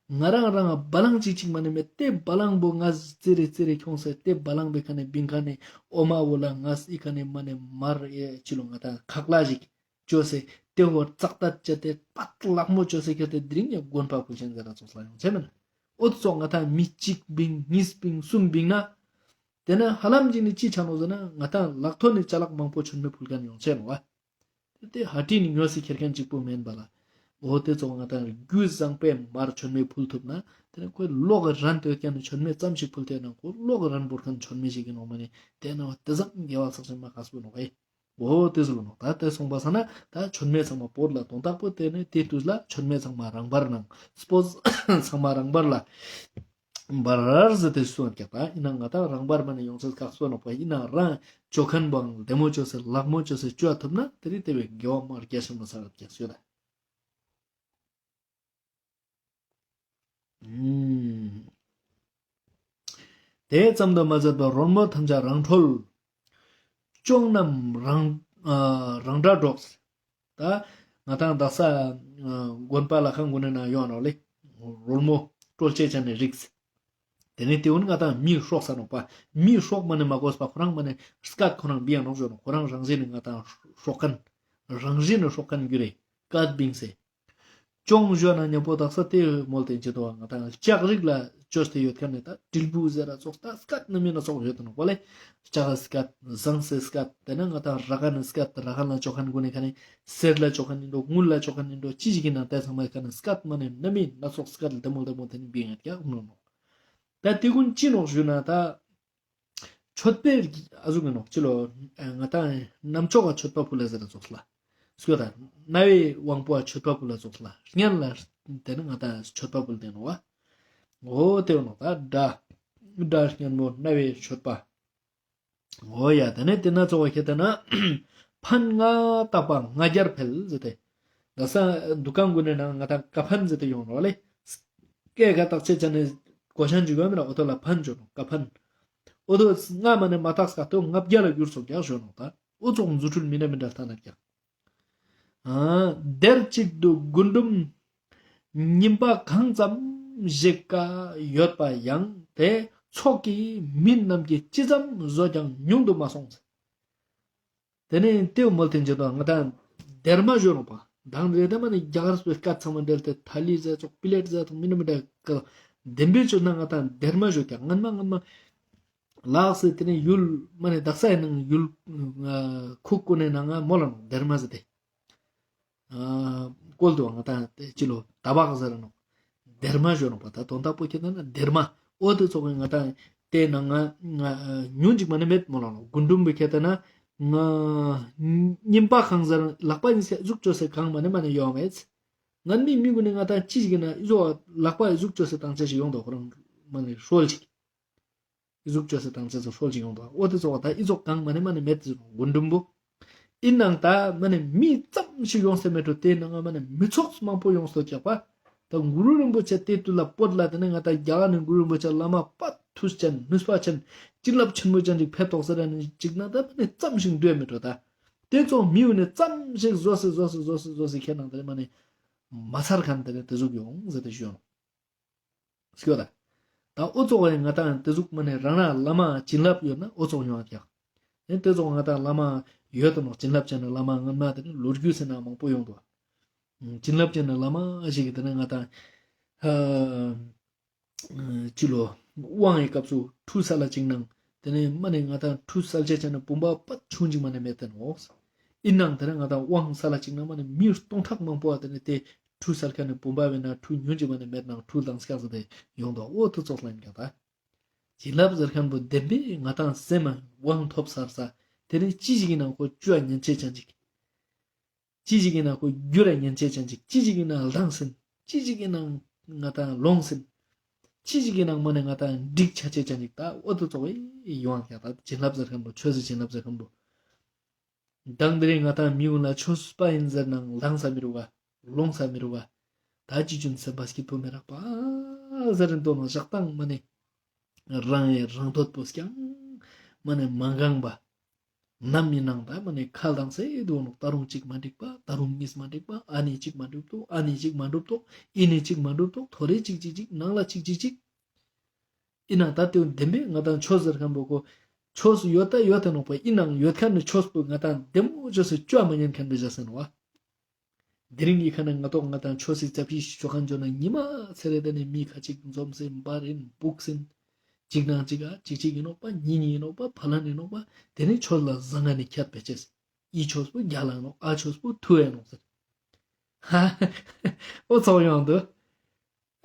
ང་རང་རང་བ་ལང་ཅིག་ཅིག་མ་ནེ་མེད་ཏེ་བ་ལང་པོ་ང་ཙི་རེ་ཙི་རེ་ཁྱོངས་སེ་ཏེ་བ་ལང་པའི་ཁ་ནེ་བིང་ཁ་ནེ་འོ་མ་བོ་ལ་ང་ཨི་ཁ་ནེ་མ་ནེ་མར་ཨེ་ཅི་ལོ་ང་ཏང་ཁག་ལ་ཞིག་བཅོས་སེ་ཏེ་བོ་ཙག་ཏག་བཅད་དེ་པད་ལག་མོ་བཅོས་སེ་ཁྱེར་ཏེ་དེ་རིང་ཡང་དགོན་པ་ཕུལ་ཆེན་ཟེར་ར་ཙོགས་ལ་ཡོང་ཆེ་མེད་ན། འོ་ཙོགས་ང་ཏང་མི་གཅིག་བིང་གཉིས་བིང་གསུམ་བིང་ན། ཏེ་ནེ་ཧ་ལམ་ཅིག་ནི་ཅི་ཆ་ནོག་ཟེར་ན་ང་ཏང་ལག་ཐོག་ནེ་ཅ་ལག་མང་པོ་མཆོད་མེ་ཕུལ་ཁན་ཡོང་ཆེ་ནོག་བ། ཏེ་ཧ་ཏི་ནི་ཉོས་སེ་ཁྱེར་ཁན་གཅིག་པོ་མེན་པ་ལ། འོ་ཏེ་ཙོགས་ང་ཏང་རྒྱུ་བཟང་པོའི་མར་མཆོད་མེ་ཕུལ་ཐུབ་ན་ཏེ་ནེ་ཁོའི་ལོག་གི་རན་ཏེ་ཡོད་ཁན་ནི་མཆོད་མེ་ཙམ་ཞིག་ཕུལ་ཏེ་ན་ཁོ་ལོག་གི་རན་བོར་ཁན་མཆོད་མེ་ཞིག་ཡིན་ནོག་མ་ནེ་ཏེ་ན་ཏེ་ཙམ་དགེ་བ་ཚགས་ཆེན་མ་ཁག་པོ་ནོག་ཨེ། འོ་ཏེ་ཟུག་ལ་ནོག་ད་ཏེ་སོང་པ་ས་ན་ད་མཆོད་མེ་ཚང་མ་བོར་ལ་དོན་དག་པོ་ཏེ་ནེ་ཏེ་དུས་ལ་མཆོད་མེ་ཚང་མ་རང་འབར་ནང་སྤོས་ཚང་མ་རང་འབར་ལ་འབར་ཟེར་ཏེ་སུ་ཡང་ཀྱག་ད་ཡིན་ན་ང་ཏང་རང་འབར་མ་ནེ་ཡོང་ཚད་ཁག་སོ་ནོག་པ་ཡིན་ན་རང་ཅོ་ཁན་བོའང་ལྡེ་མོ་ཅོས་སེ་ལག་མོ་ཅོས་སེ་ཅོ་ཐུབ་ན་ཏེ་རི་ཏེ་བའི་དགེ་བ་མ་རྒྱ་ཆེན་མོ་ས་རབ་ཀྱག་སུ་ཡོད་ད། ཨུམ། དེ་ཙམ་དུ་མ་ཟད་པར་རོལ་མོ་ཐམས་ཅད་རང་འཁྲོལ། ཅོང་རྣམས་རང་ཨ་རང་སྒྲ་སྒྲོགས། ད་ང་ཏང་དག་ས་ཨ་དགོན་པ་ལྷ་ཁང་གུན་ནི་ནང་ཡོང་ནོག་ལེ། རོལ་མོ་དཀྲོལ་ཅེས་ཅན་ནི་རིགས། དེ་ནེ་དེ་གུན་ང་ཏང་མི་སྲོག་ས་ནོག་པ། མི་སྲོག་མ་ནེ་མ་གོས་པ་ཁོ་རང་མ་ནེ་སྐད་ཁོ་རང་བིང་ཡ་ནོག་ཞུ་ནོག་ཁོ་རང་རང་བཞིན་ནི་ང་ཏང་སྲོག་ཁན། རང་བཞིན་ནི་སྲོག་ཁན་གུ་རེ་སྐད་བིངས་སེ། ཅོང་ཞུ་ན་ཉམ་པོ་དག་ས་དེ་མོལ་ཏེ་ཅི་དོ་ང་ཏང་ལྕགས་རིགས་ལ་ཅོས་ཏེ་ཡོད་ཁན་ནི་ད་དྲིལ་བུ་ཟེར་ར་ཙོགས་ད་སྐད་ནི་མི་ན་ཙོགས་ཡོད་དེ་ནོག་པ་ལེ། ལྕགས་སྐད་ཟངས་སི་སྐད་དེ་ན་ང་ཏང་ར་གན་ནི་སྐད་ར་གན་ལ་ཅོ་ཁན་གུན་ནི་ཁ་ནེ་གསེར་ལ་ཅོ་ཁན་ཡིན་འགྲོ་དངུལ་ལ་ཅོ་ཁན་ཡིན་འགྲོ་ཅི་ཞིག་ཡིན་ན་དེ་ཚང་མའི་ཁ་ནེ་སྐད་མ་ནེ་ནི་མི་ན་ཙོགས་སྐད་ལྡེ་མོ་ལྡེ་མོ་དེ་ནི་བིང་ཡོད་ཀྱག་ནོག་ད་དེ་གུན་ཅི་ནོག་ཞུ་ན་ད། མཆོད་པའི་ཨ་ཟུག་གི་ནོག་ཅི་ལོ། ང་ཏང་རྣམ་ཅོག་ག་མཆོད་པ་ཕུལ་ལ་ཟེར་ར་ཙོགས་ལ། སྐྱོ་ད། རྣ་བའི་དབང་པོ་ག་མཆོད་པ་ཕུལ་ལ་ཙོགས་ལ། སྙན་ལ་དེ་ནི་ང་ཏང་མཆོད་པ་ཕུལ་ཏེ་ནོག་བ། འོ་དེ་ནོག་ད་སྒྲ། སྒྲ་སྙན་མོ་རྣ་བའི་མཆོད་པ། འོ་ཡ་དེ་ནི་དེ་ན་ཙོགས་ཁྱེད་དེ་ན། ཕན་ལྔ་བཏགས་པ་ལྔ་བརྒྱར་འཕེལ་ཟེར་ཏེ། ད་ས་འདུ་ཁང་གུན་ནི་ནང་ང་ཏང་ཀ་ཕན་ཟེར་ཏེ་ཡོང་ནོག་ལེ། སྐད་ཀ་བཏགས་ཅེས་ཅན་ནི་གོས་ཤན་ཅིག་ཡོད་མེད་ན་འོ་དོ་ལ་ཕན་ཅོ་ནོག་ཀ་ཕན། འོ་དོ་ལྔ་མ་ནེ་མ་ཐག་སྐབས་དོ་ལྔ་བརྒྱ་ལ་གྱུར་སོང་ཀྱག་ཞུ་ནོག་ད། འོ་ཙོགས་རྫུ་འཕྲུལ་མི་འདྲ་མི་འདྲ་ལྟ་ན་ཀྱག། ཨ། དེར་གཅིག་ཏུ་རྒུན་འབྲུམ་སྙིམ་པ་གང་ཙམ་ཞིག་ཡོད་པ་ཡང་དེ་ཚོགས་ཀྱི་མི་རྣམས་ཀྱིས་ཅི་ཙམ་བཟོས་ཀྱང་ཉུང་དུ་མ་སོང་། དེ་ནེ་ཏེའུ་མོལ་ཏེ་ཅི་དང་ང་དང་སྡེར་མ་ཞུ་ནོག་པ། དང་དེ་རེ་ད་མ་ནེ་རྒྱ་གར་པའི་སྐད་ཚང་མ་འབྲེལ་ཏེ་ཐ་ལི་ཟེར་ཙོགས་པི་ལེཊ་ཟེར་ཙོགས་མི་འདྲ་མི་འདྲ་ཀ་ལ་བདེན་པའི་ཆོས་ན་ང་དང་སྡེར་མ་ཞུ་ཀྱག། སྔན་མ་སྔན་མ་ལགས་སེ་དེ་ནེ་ཡུལ་མ་ནེ་དག་ས་ཡིན་ནང་ཡུལ་ཁུག་ཀུན་ནེ་ནང་ང་མོལ་ལ་ནོག་སྡེར་མ་ཟེར་ཏེ། ཨ། བཀོལ་དུ་ང་དང་དེ་ཅི་ལོ་ཏ་བག་ཟེར་ནོག། སྡེར་མ་ཞུ་ནོག་པ། ད་དོན་དག་པོ་ཁྱེད་ན་སྡེར་མ། འོ་དེ་ཙོགས་ང་དང་དེ་ནང་ང་ང་ཉུང་ཅིག་མ་ནེ་མེད་མོལ་ལ་ནོག། རྒུན་འབྲུམ་པོ་ཁྱེད་ན་ང་སྙིམ་པ་གང་ཟེར་ལག་པ་ཡིན་སེ་གཟུགས་བཅོས་སེ་གང་མ་ནེ་མ་ནེ་ཡོང་མེད། ངན་མི་མི་གུན་ནི་ང་དང་ཅི་ཞིག་ཡིན་ན་ཨི་ཟོ་ལག་པ་གཟུགས་བཅོས་སེ་བཏང་ཆ་ཞིག་ཡོང་དོ། ཁོ་རང་མ་ནེ་སྲོལ་ཅིག། གཟུགས་བཅོས་སེ་བཏང་ཆ་ཙོགས་སྲོལ་ཅིག་ཡོང་དོ། འོ་དེ་ཙོགས་ད་ཨི་ཙོགས་གང་མ་ནེ་མ་ནེ་མེད་ཟེར་རྒུན་འབྲུམ་པོ། ཨིན་ནའང་ད་མ་ནེ་མི་ཙམ་ཞིག་ཡོང་སེ་མེད་འགྲོ། དེ་ནང་ང་མ་ནེ་མི་ཚོགས་མང་པོ་ཡོང་སོ་ཀྱག་པ། ད་གུ་རུ་རིན་པོ་ཆེ་དེ་དུས་ལ་བོད་ལ་དེ་ནེ་ང་དང་རྒྱ་གར་ནེ་གུ་རུ་རིན་པོ་ཆེ་བླ་མ་དཔེ་མཐུ་ཅན་ནུས་པ་ཅན་བྱིན་རླབས་ཆེན་མོ་ཅན་ཅིག་ཕེབས་ཏོག་ཟེར་ནེ་ཅིག་ན་ད་མ་ནེ་ཙམ་ཞིག་འདུས་མེད་འགྲོ་ད། དེ་ཙོགས་མི་ཡོང་ནེ་ཙམ་ཞིག་བཟོས་སེ་བཟོས་སེ་བཟོས་སེ་བཟོས་སེ་ཁྱེད་ནང་དེ་ནེ་མ་ནེ་མ་ཚར་ཁན་དེ་ནེ་དེ་ཟུག་ཡོང་ཟེར་ཏེ་ཞུ་ཡོང་། སྐྱོ་ད། ད་འུ་ཚོ་བ་ཡང་ང་དང་དེ་ཟུག་མ་ནེ་རང་རང་བླ་མ་བྱིན་རླབས་ཡོད་ན་འུ་ཚོ་ཡོང་ཀྱག། ཨེ་དེ་ཚོ་ང་དང་བླ་མ་ཡོད་དོ་ནོག། བྱིན་རླབས་ཅན་ནི་བླ་མ་སྔན་མ་དེ་ནེ་ལོ་རྒྱུས་ཟེར་ན་མང་པོ་ཡོང་དོ། བྱིན་རླབས་ཅན་ནི་བླ་མ་ཞིག་གི་དེ་ནེ་ང་དང་ཨ་ཅི་ལོ་དབང་གི་སྐབས་སུ་ཁྲུས་ས་ལ་ཅིག་ནང་དེ་ནེ་མ་ནེ་ང་དང་ཁྲུས་ས་ལ་ཅིག་ནང་བུམ་པ་དཔེ་ཆུང་ཅིག་མ་ནེ་མེད་དེ་ནོག། ཨིན་ནའང་དེ་ནེ་ང་དང་དབང་ས་ལ་ཅིག་ནང་མ་ནེ་མི་སྟོང་ཕྲག་མང་པོ་བ་དེ་ནེ་དེ་ཁྲུས་ས་ལ་ཁ་ནེ་བུམ་པ་བེ་ན་ཁྲུས་ཉུང་ཅིག་མ་ནེ་མེད་ནང་ཁྲུས་ལྡང་སྐྱག་ཟེར་ཏེ་ཡོང་དོ། འོ་དེ་ཙོགས་ལ་ཡིན་ཀྱག་ད། བྱིན་རླབས་ཟེར་ཁན་པོ་བདེན་པའི་ང་དང་སེམས་མ་དབང་ཐོབ་ཚར་ས་དེ་ནེ་ཅི་ཞིག་ཡིན་ནའང་ཁོ་བཅོ་ཉན་ཆེ་ཅན་ཅིག། ཅི་ཞིག་ཡིན་ན་ཁོ་རྒྱུ་ར་ཉན་ཆེ་ཅན་ཅིག། ཅི་ཞིག་ཡིན་ན་ལྡང་སིན། ཅི་ཞིག་ཡིན་ན་ང་དང་ལོང་སིན། ཅི་ཞིག་ཡིན་ན་མ་ནེ་ང་དང་འགྲིག་ཆ་ཆེ་ཅན་ཅིག། ད་འོ་དེ་ཙོགས་ཡོང་ཀྱག། ད་བྱིན་རླབས་ཟེར་ཁན་པོ་ཆོས་སི་བྱིན་རླབས་ཟེར་ཁན་པོ། མདང་དེ་རིང་ང་དང་མི་གུན་ལ་ཆོས་པ་ཡིན་ཟེར་ནའང་ལྡང་ས་མི་རུག་ག། ལོང་ས་མི་རུག་ག། ད་ཅི་ཅུན་སེམས་པ་སྐྱིད་པོ་མི་རག་པ་ཟེར་རིན་དོ་ནོ་ཞག་དང་མ་ནེ། རང་ཡི་རང་འདོད་པོ་རྐྱང་མ་ནེ་མ་འགངས་པ། ནམ་ཡིན་ནའང་ད་མ་ནེ་ཁ་ལྡང་སེ་འདུག་ནོག། ད་རུང་ཅིག་མ་འགྲིག་པ། ད་རུང་གཉིས་མ་འགྲིག་པ། ཨ་ནི་ཅིག་མ་འགྲུབ་ཏོག། ཨ་ནི་ཅིག་མ་འགྲུབ་ཏོག། ཨི་ནི་ཅིག་མ་འགྲུབ་ཏོག། ཐོ་རེ་ཅིག་ཅིག་ཅིག། ནང་ལ་ཅིག་ཅིག་ཅིག། ཨིན་ནའང་ད་དེ་བདེན་པའི་ང་དང་ཆོས་ཟེར་ཁན་པོ་ཁོ་ཆོས་ཡོད་ད་ཡོད་དེ་ནོག་པ། ཨིན་ནའང་ཡོད་ཁན་ནི་ཆོས་པོ་ང་དང་བདེ་མོ་ཆོས་སུ་བཅོ་མ་ཉན་ཁན་པོ་ཞིག་ཟེར་ནོག་པ། དེ་རིང་གི་ཁ་ནེ་ང་ཏོག་ང་དང་ཆོས་སི་ཙ་པིག་ཞིག་ཆོ་ཁན་ཅོ་ན་ཉི་མ་ཚེ་རེ་དེ་ནེ་མི་ཁ་ཅིག་འཛོམས་སེ་འབར་ཨིན་སྤུགས་ཨིན། ཅིག་ནང་ཅིག་ག་ཅིག་ཅིག་ཨིན་ནོག་པ། ཉིན་ཉིན་ཨིན་ནོག་པ། ཕ་ལན་ཨིན་ནོག་པ། དེ་ནེ་ཆོས་ལ་བཟང་ང་ནེ་ཁྱད་པེ་ཅེས། ཨི་ཆོས་པོ་རྒྱལ་ལ་ནོག། ཨ་ཆོས་པོ་ཐུ་ཨེ་ནོག་ཟེར། ཧ་ཧ། འོ་ཙོགས་ཡོང་དུག།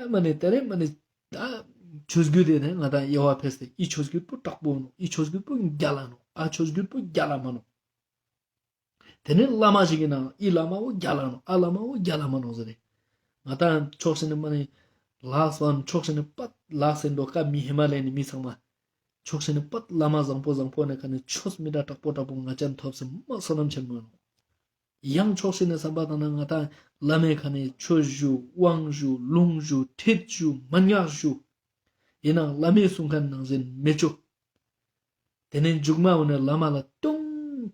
ཨ་མ་ནེ་དེ་རིང་མ་ནེ་ད་ཆོས་བརྒྱུད་དེ་ནེ་ང་དང་དབྱེ་བ་ཕེས་ཏེ་ཨི་ཆོས་བརྒྱུད་པོ་དྲག་པོ་ནོག། ཨི་ཆོས་བརྒྱུད་པོ་རྒྱལ་ལ་ནོག། ཨ་ཆོས་བརྒྱུད་པོ་རྒྱལ་ལ་མ་ནོག། དེ་ནེ་བླ་མ་ཞིག་ཨིན་ན་ཨི་བླ་མ་བོ་རྒྱལ་ལ་ནོག། ཨ་བླ་མ་བོ་རྒྱལ་ལ་མ་ནོག་ཟེར་ཏེ། ང་དང་ཕྱོགས་ཞིག་ནེ་མ་ནེ་ལགས་སོ་ཕྱོགས་ཞིག་ནེ་པད་ལགས་སེ་འདུག་ཀ་མི་ཧི་མ་ལ་ཡའི་མི་ཚང་མ། ཕྱོགས་ཞིག་ནེ་པད་བླ་མ་བཟང་པོ་བཟང་པོ་ནེ་ཁ་ནེ་ཆོས་མི་འདྲ་དྲག་པོ་དྲག་པོ་ང་ཅན་ཐོབ་སེ་མ་བསོད་ནམས་ཆེན་མོ་ནོག། ཡང་ཕྱོགས་ཞིག་ནེ་བསམ་པ་བཏང་ན་ང་དང་བླ་མའི་ཁ་ནེ་ཆོས་ཞུ་དབང་ཞུ་ལུང་ཞུ་ཁྲིད་ཞུ་མན་ངག་ཞུ། ཨིན་ནའང་བླ་མའི་གསུང་ཁན་ནང་བཞིན་མི་ཅོ། དེ་ནེ་མཇུག་མ་འོ་ནེ་བླ་མ་ལ་ཏུང་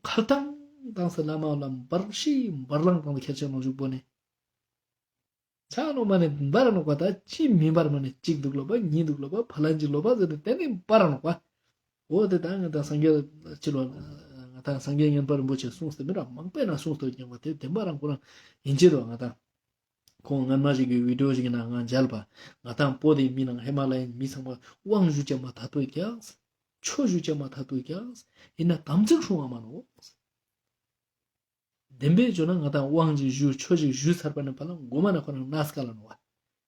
ཁ་ལྟང་བཏང་སེ་བླ་མ་ལ་འབར་ཤི་འབར་ལང་བཏང་སྟེ་ཁྱེར་ཆེན་མོ་ཞུགས་པོ་ནེ། ཆ་ནོག་མ་ནེ་འབར་ནོག་པ། ད་ཅི་མི་འབར་མ་ནེ་གཅིག་འདུག་ལོ་པ་གཉིས་འདུག་ལོ་པ་ཕ་ལན་ཅིག་ལོ་པ་ཟེར་ཏེ་དེ་ནེ་འབར་ནོག་པ། འོ་དེ་ད་ང་དང་སངས་རྒྱས་ཅི་ལོ་ང་དང་སངས་རྒྱས་མཉན་པ་རིན་པོ་ཆེ་གསུངས་ཏེ་མི་ར་མང་པོའི་ནང་གསུངས་ཏེ་ཡོད་ཀྱག་པ། དེ་བདེན་པ་རང་ཁོ་རང་ཡིན་ཅེས་དོ། ང་དང་ཁོང་སྔན་མ་ཞིག་གི་བི་ཌིའོ་ཞིག་གི་ནང་ང་མཇལ་བ། ང་དང་བོད་དི་མི་ནང་ཧི་མ་ལ་ཡའི་མི་ཚང་མ་དབང་ཞུ་ཅེས་མ་ཐ་ཐོས་ཀྱག། ཆོས་ཞུ་ཅེས་མ་ཐ་ཐོས་ཀྱག། ཨིན་ན་དམ་ཚིག་སྲུང་བ་མ་ནོག། བདེན་པའི་ཆོས་ན་ང་དང་དབང་ཞིག་ཞུ་ཆོས་ཞིག་ཞུ་ཚར་པ་ནེ་ཕར་ལ་མགོ་མ་ནེ་ཁོ་རང་ནས་ཀ་ལ་ནོག་པ།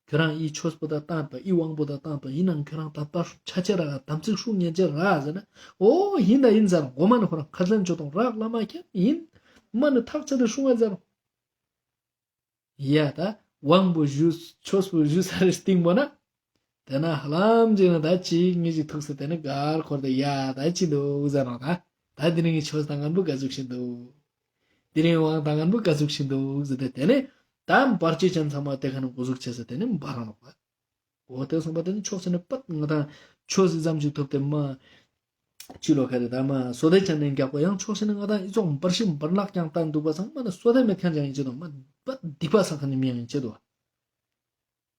ཁྱོད་རང་ཨི་ཆོས་པོ་ད་བཏང་པ་ཨི་དབང་པོ་ད་བཏང་པ་ཨིན་ནའང་ཁྱོད་རང་ད་ལྟ་ཆ་ཆེ་ར་དམ་ཚིག་སྲུང་ཉན་ཆེ་ར་ཟེར་ན། འོ་ཡིན་ད་ཡིན་ཟེར་མགོ་མ་ནེ་ཁོ་རང་ཁ་ལན་ཆོ་དང་རག་བླ་མ་ཁྱེད་ཡིན། མ་ནེ་ཐག་ཆད་དེ་སྲུང་བ་ཟེར། ཡ་ད་དབང་པོ་ཞུ་ཆོས་པོ་ཞུ་ཚར་རེ་སྟིང་པོ་ན། དེ་ན་ཧ་ལམ་ཅིག་ན་ད་ཅིག་ཉིས་ཅིག་ཐུག་སེ་དེ་ནེ་གར་འཁོར་ཏེ་ཡ་ད་ཅི་འདུག་ཟེར་ནོག་ད། ད་དེ་རིང་གི་ཆོས་བཏང་ཁན་པོ་ག་ཟུག་ཤིག་འདུག། དེ་རིང་དབང་བཏང་ཁན་པོ་ག་ཟུག་ཤིག་འདུག་ཟེར་ཏེ་དེ་ནེ་ད་བར་ཆད་ཅན་ཚང་མ་དེ་ཁ་ནེ་གོ་ཟུག་ཆེ་སེ་དེ་ནེ་འབར་ནོག་པ། འོ་དེ་སོང་པ་དེ་ནེ་ཕྱོགས་ཞིག་ནེ་པད་ང་དང་ཆོས་སི་ཙམ་ཞིག་ཐོབ་སྟེ་མ། ཅི་ལོ་ཁ་རེ་ད་མ་སོ་དེ་ཆ་ནེ་རྒྱག་པ་ཡང་ཕྱོགས་ཤིག་ནེ་ང་དང་ཨི་ཙོགས་འབར་ཤིང་འབར་ནག་ཀྱང་བཏང་འདུག་པ་སང་མ་ནི་སོ་དེ་མེད་ཁན་ཅང་ཡིན་ཅེ་དོ། མ་པ་སྡིག་པ་བསགས་ཁན་ནི་མི་ཡང་ཡིན་ཅེ་དོ།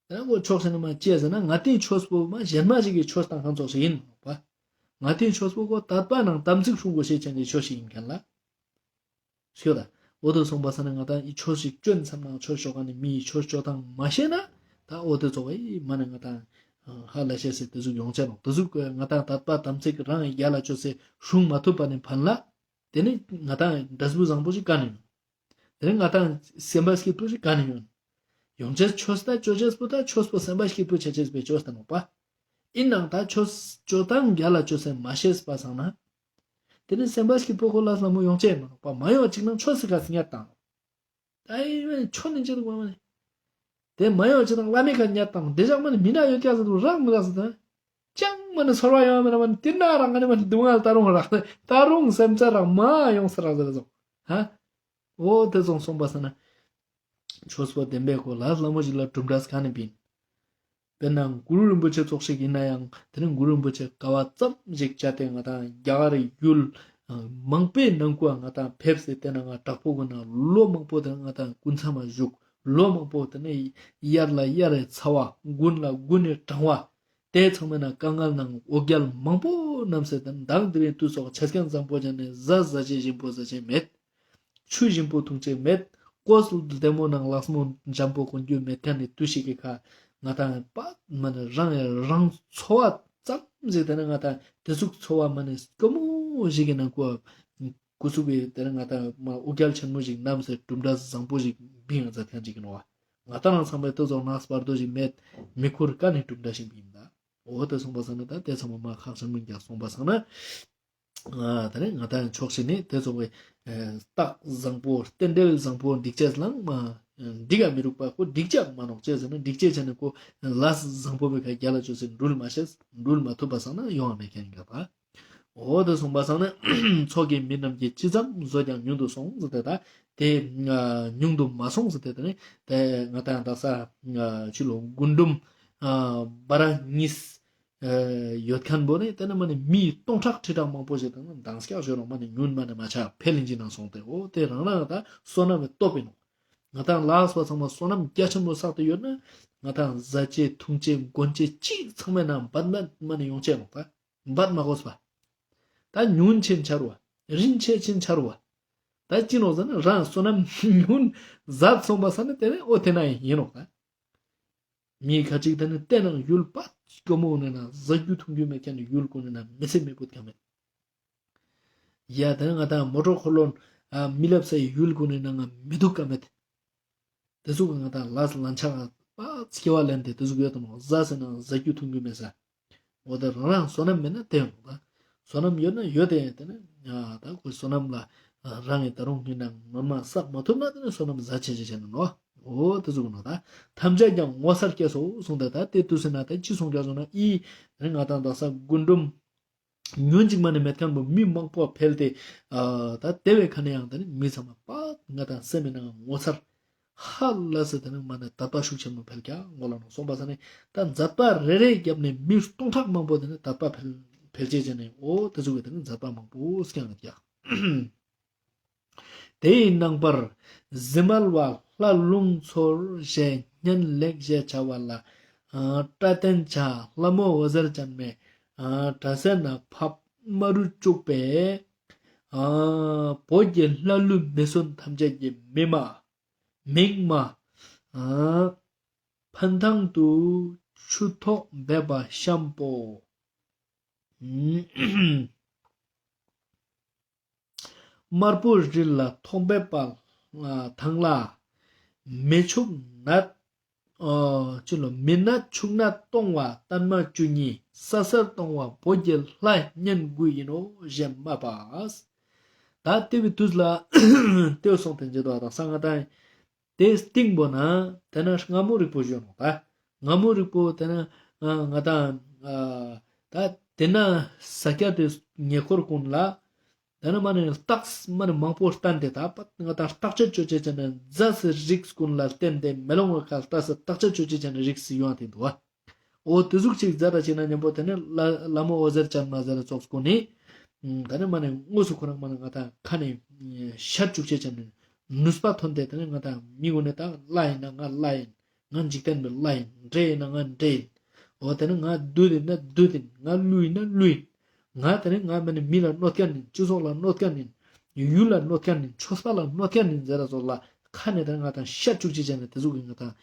ད་ཁོ་ཕྱོགས་ཤིག་ནེ་མ་ཅི་ཟེར་ན་ང་དེའི་ཆོས་པོ་མ་གཞན་མ་ཞིག་གི་ཆོས་བཏང་ཁན་ཙོགས་ཤིག་ཡིན་ནོག་པ། ང་དེའི་ཆོས་པོ་ཁོ་དད་པ་ནང་དམ་ཚིག་སྲུང་དགོས་ཤེས་ཅན་གྱི་ཆོས་ཤིག་ཡིན་ཁན་ལ། ཤོད་ད། འོ་དེ་སོང་པ་སང་ན་ང་དང་ཨི་ཆོས་ཤིག་ཅོ་ན་བསམ་ན་ཆོས་ཅོ་ཁན་ནི་མིའི་ཆོས་ཅོ་སྟངས་མ་ཤེས་ན་ད་འོ་དེ་ཙོགས་ཨི་མ་ནི་ང་དང་ཧ་ལས་ཤེས་སི་དེ་ཟུག་ཡོང་ཅེ་ནོག། དེ་ཟུག་ང་དང་དད་པ་དམ་ཚིག་རང་གི་རྒྱལ་ལ་ཅོས་སེ་སྲུང་མ་ཐུབ་པ་ནི་ཕན་ལ། དེ་ནི་ང་དང་འབྲས་བུ་བཟང་པོ་ཞིག་ག་ནི་ཡོང་། དེ་ནི་ང་དང་སེམས་པ་སྐྱིད་པོ་ཞིག་ག་ནི་ཡོང་། ཡོང་ཅེས་ཆོས་ད་ཅོ་ཅེས་པོ་ད་ཆོས་པོ་སེམས་པ་སྐྱིད་པོ་ཆ་ཅེས་པའི་ཆོས་ད་ནོག་པ། ཨིན་ནའང་ད་ཆོས་ཅོ་སྟངས་རྒྱལ་ལ་ཅོས་སེ་མ་ཤེས་པ་སང་ན། དེ་ནི་སེམས་པ་སྐྱིད་པོ་ཁོ་ལ་ལ་མོ་ཡོང་ཅེས་མ་ནོག་པ། མ་ཡོང་ཅིག་ནང་ཆོས་སི་ཁ་སི་ཉར་བཏང་། ད་ཨི་མ་ནི་ཆོས་ནི་ཅི་རུ་མ་ནི། དེ་མ་ཡོང་ཅིག་ནང་བླ་མའི་ཁ་ཉར་བཏང་། དེ་ཞག་མ་ནི་མི་ན་ཡོད་ཀྱག་ཟེར་དུ་རང་མི་རག་ཟེར་དུ། ཅང་མ་ནི་ཚོར་བ་ཡོང་མེད་ན་མ་ནི་དེ་ན་རང་ང་ནི་མ་ནི་སྡུག་བསྔལ་ད་རུང་རག་ད་རུང་སེམས་ཚ་རག་མ་ཡོང་ས་རག་ཟེར་སོང་། ཧ། འོ་དེ་སོང་སོང་པ་སང་ན། ཆོས་པོ་བདེན་པའི་ཁོ་ལ་ལ་མོ་ཞིག་ལ་གྲུབ་འབྲས་ག་ནི་པིན། དཔེར་ན་གུ་རུ་རིན་པོ་ཆེ་ཙོགས་ཤིག་ཡིན་ན་ཡང་དེ་ནི་གུ་རུ་རིན་པོ་ཆེ་དཀའ་བ་ཙམ་ཞིག་བྱས་ཏེ་ང་དང་རྒྱ་གར་ཡུལ་མང་པོའི་ནང་ཁུལ་ང་དང་ཕེབས་སེ་དེ་ན་ང་དྲག་པོ་གུན་ན་ལོ་མང་པོ་དེ་ང་དང་སྐུ་མཚམས་མ་བཞུགས། ལོ་མང་པོ་དེ་ནི་དབྱར་ལ་དབྱར་རི་ཚ་བ། དགུན་ལ་དགུན་ནི་གྲང་བ། དེ་ཚང་མའི་ནང་དཀའ་ངལ་ནང་འོ་བརྒྱལ་མང་པོ་རྣམས་སེ་དང་དེ་རིང་དུས་སོགས་ཆ་རྐྱེན་བཟང་པོ་ཅན་ནི་ཟ་ཟ་ཅེས་ཞིམ་པོ་ཟ་ཅེས་མེད། ཆུ་ཞིམ་པོ་འཐུང་ཅེས་མེད། གོས་ལྡེ་མོ་ནང་ལག་མོ་འཇམ་པོ་གོན་རྒྱུ་མེད་ཁན་ནི་དུས་ཤིག་གི་ཁ་ང་དང་པ་མ་ནི་རང་ཡང་རང་འཚོ་བ་ཙམ་ཞིག་དེ་ནི་ང་དང་དེ་ཟུག་འཚོ་བ་མ་ནི་དཀའ་མོ་ཞིག་གི་ནང་ཁུལ་སྐུ་གཟུགས་པའི་དེ་ནི་ང་དང་མ་འོ་བརྒྱལ་ཆེན་མོ་ཞིག་རྣམས་སེ་གྲུབ་འབྲས་བཟང་པོ་ཞིག་བིང་ང་མཛད་ཁན་ཅིག་ཡིན་ནོག། ང་དང་རང་ཚང་མའི་དེ་ཚོ་ནགས་བར་དོ་ཞིག་མེད། མི་ཁུར་ཀ་ནི་གྲུབ་འབྲས་ཞིག་བིང་ད། འོ་དེ་སོང་པ་སང་ན་ད་དེ་ཚང་མ་མ་ཁག་ཆེན་མོ་རྒྱག་སོང་པ་སང་ན། ཨ་དེ་ནི་ང་དང་ཕྱོགས་ཤིག་ནི་དེ་ཚོ་གི་རྟགས་བཟང་པོ་རྟེན་འབྲེལ་བཟང་པོ་འགྲིག་ཅེས་ལའང་མ་འགྲིག་ག་མི་རུག་པ། ཁོ་འགྲིག་ཅེས་མ་ནོག་ཅེས་ཟེར་ན་འགྲིག་ཅེས་ཆ་ནི་ཁོ་ལས་བཟང་པོ་བའི་ཁ་རྒྱལ་ལ་ཅོས་སེ་འགྲུལ་མ་ཤེས། འགྲུལ་མ་ཐུབ་པ་སང་ན་ཡོང་བ་མེད་ཁན་ཡིན་ག་པ། འོ་དེ་སོང་པ་སང་ན་ཚོགས་ཀྱི་མི་རྣམས་ཀྱིས་ཅི་ཙམ་བཟོད་ཀྱང་ཉུང་དུ་སོང་ཟེར་ཏེ་ད་དེ་ཉུང་དུ་མ་སོང་ཟེར་ཏེ་དེ་ནི་དེ་ང་དང་དག་ས་ཕྱི་ལོ་རྒུན་འབྲུམ་སྦ་ར་གཉིས་ཡོད་ཁན་པོ་ནི་དེ་ནི་མ་ནི་མི་སྟོང་ཕྲག་ཁྲི་ཕྲག་མང་པོ་ཞིག་དང་མདང་སྐྱག་ཞོ་རང་མ་ནི་ཉུང་མ་ནི་མ་ཆ་འཕེལ་ལིན་ཅི་ནང་སོང་སྟེ། འོ་དེ་རང་རང་ད་བསོད་ནམས་སི་སྟོབས་ཡིན་ནོག། ང་དང་ལ་སོ་ཚང་མ་བསོད་ནམས་རྒྱ་ཆེན་པོ་བསགས་ཏེ་ཡོད་ན་ང་དང་ཟ་ཅེས་འཐུང་ཅེས་གོན་ཅེས་ཅི་ཚང་མའི་ནང་འབད་མེད་མ་ནི་ཡོང་ཅེས་ནོག་ད། འབད་མ་དགོས་པ། ད་ཉུང་ཆེན་ཆ་རུ་བ། རིན་ཆེ་ཆེན་ཆ་རུ་བ། ད་ཅི་ནོག་ཟེར་ན་རང་བསོད་ནམས་ཉུང་ཟད་སོང་པ་སང་ན་དེ་ནི་འོ་དེ་ན་ཡིན་ནོག་ད། མི་ཁ་ཅིག་དེ་ནི་དེ་ནང་ཡུལ་པ་སྐྱོ་མོ་ནི་ན་ཟ་རྒྱུ་འཐུང་རྒྱུ་མེད་ཁན་ནི་ཡུལ་ཀུན་ནི་ན་མི་ཚེ་མི་བུད་ཀ་མེད། ཡ་དེ་ནི་ང་དང་མོ་ཊ་འཁོར་ལོ་མི་ལབ་ས་ཡི་ཡུལ་ཀུན་ནི་ན་ང་མི་འདུག་ཀ་མེད། དེ་ཟུག་གི་ང་དང་ལས་ལན་ཆགས་པ་སྐྱེ་བ་ལེན་ཏེ་དེ་ཟུག་ཡོད་དམ་ཟ་ཟེར་ན་ཟ་རྒྱུ་འཐུང་རྒྱུ་མེད་ས། འོ་དེ་རང་རང་བསོད་ནམས་མེད་ན་དེ་ཡོང་ད། བསོད་ནམས་ཡོད་ན་ཡོད་དེ་དེ་ནི་ད་ཁོའི་བསོད་ནམས་ལ་རང་གི་ད་རུང་ངི་ནང་ནོར་མ་བསགས་མ་ཐུབ་ན་དེ་ནི་བསོད་ནམས་ཟད་ཆེ་ཆེ་ཆེ་ནི་ནོག། འོ་དེ་ཟུག་ནོག་ད། ཐམས་ཅད་ཀྱང་ངོ་མཚར་སྐྱེས་སོ་གསུངས་ཏེ་ད་དེ་དུས་ཟེར་ན་ད་ཅི་སོང་ཀྱག་ཟེར་ན་ཨི་དེ་ནི་ང་དང་དག་ས་རྒུན་འབྲུམ་ཉུང་ཅིག་མ་ནི་མེད་ཁན་པོ་མི་མང་པོ་འཕེལ་ཏེ། ཨ་ད་དེ་བའི་ཁ་ནས་ཡང་དེ་ནི་མི་ཚང་མ་པ་ང་དང་སེམས་མི་ནང་ངོ་མཚར་ཧ་ལས་སེ་དེ་ནི་མ་ནི་དད་པ་ཤུགས་ཆེན་མོ་འཕེལ་ཀྱག་ངོ་ལ་ནོག་སོང་པ་སང་ནི་ད་མཛད་པ་རེ་རེའི་རྒྱབ་ནས་མི་སྟོང་ཕྲག་མང་པོ་དེ་ནི་དད་པ་འཕེལ་འཕེལ་ཅེས་བྱས་ནས་འོ་དེ་ཟུག་གི་དེ་ནི་མཛད་པ་མང་པོ་སྐྱངས་ཀྱག། དེའི་ནང་པར་གཟི་མལ་བ་ལྷ་ལུང་ཚོར་ཞེས་སྙན་ལེགས་ཞེས་བྱ་བ་ལ། ཨ་སྐྲ་བསྟན་བྱ་ལྷ་མོ་འོད་ཟེར་ཅན་མའི་ཨ་སྐྲ་སེན་ན་ཕབ་མ་རུ་བཅུག་པས། ཨ་བོད་ཀྱི་ལྷ་ཀླུ་མི་སྲུན་ཐམས་ཅད་ཀྱི་མི་མ་མིང་མ་ཨ་ཕན་ཐང་དུ་ཆུ་ཐོག་འབེབས་པ་ཤམ་པོ། དམར་པོ་རི་ལ་ཐོག་འབེབས་པ་ཐང་ལ། མི་ཕྱུགས་ནད་ཨ་ཅི་ལོ་མི་ནད་ཕྱུགས་ནད་གཏོང་བ་ཏན་མ་བཅུ་གཉིས་ས་སེར་གཏོང་བ་བོད་ཀྱི་ལྷ་གཉན་དགུ་ཡིན་ནོ་ཞེས་སྨྲས་པ། ད་དེ་བའི་དུས་ལ་དེ་སོང་སྟེ་འཇེ་དོ་དང་ས་ང་དང་དེ་སྟིང་པོ་ན་དེ་ན་སྔ་མོ་རིག་པོ་བཞོན་ནོ་ད། སྔ་མོ་རིག་པོ་དེ་ན་ང་དང་ད་དེ་ན་ས་སྐྱ་དེ་ཉེ་འཁོར་ཀུན་ལ་དེ་ན་མ་ནི་རྟགས་མ་ནི་མང་པོ་བསྟན་ཏེ་ད་པ་ང་དང་བརྟག་དཔྱད་ཅོ་ཅེས་ཅན་ནི་རྫས་སི་རིགས་ཀུན་ལ་བརྟེན་ཏེ་མེ་ལོང་གི་ཁ་ལྟ་སི་བརྟག་དཔྱད་ཅོ་ཅེས་ཅན་ནི་རིགས་སི་ཡོང་དེ་འདུག་བ། འོ་དེ་ཟུག་ཅིག་མཛད་ད་ཅིག་ན་མཉམ་པོ་དེ་ནི་ལྷ་ལྷ་མོ་འོད་ཟེར་ཅན་མ་ཟེར་ཙོགས་ཀུན་ནི་ ད་ནི་མ་ནི་དངོས་སུ་ཁོ་རང་མ་ནི་ང་ཏང་ཁ་ནས་ཤད་བཅུག་ཅེས་ཅན་ནི་ནུས་པ་ཐོན་ཏེ་ད་ནི་ང་ཏང་མི་གུན་ནི་ད་ལྷ་ཡིན་ན་ང་ལྷ་ཡིན། ང་འཇིག་རྟེན་པའི་ལྷ་ཡིན། འདྲེ་ཡིན་ན་ང་འདྲེ་ཡིན། འོ་དེ་ནི་ང་བདུད་ཡིན་ན་བདུད་ཡིན། ང་ཀླུ་ཡིན་ན་ཀླུ་ཡིན། ང་དེ་ནི་ང་མ་ནི་མི་ལ་གནོད་མཁན་ཡིན། སྤྱི་ཚོགས་ལ་གནོད་མཁན་ཡིན། ཡུལ་ལ་གནོད་མཁན་ཡིན། ཆོས་པ་ལ་གནོད་མཁན་ཡིན་ཟེར་ར་ཙོགས་ལ་ཁ་ནས་ད་ནི་ང་ཏང་ཤད་བཅུག་ཅེས་ཅན་ནི་དེ་ཟུག་གི་ང་ཏང་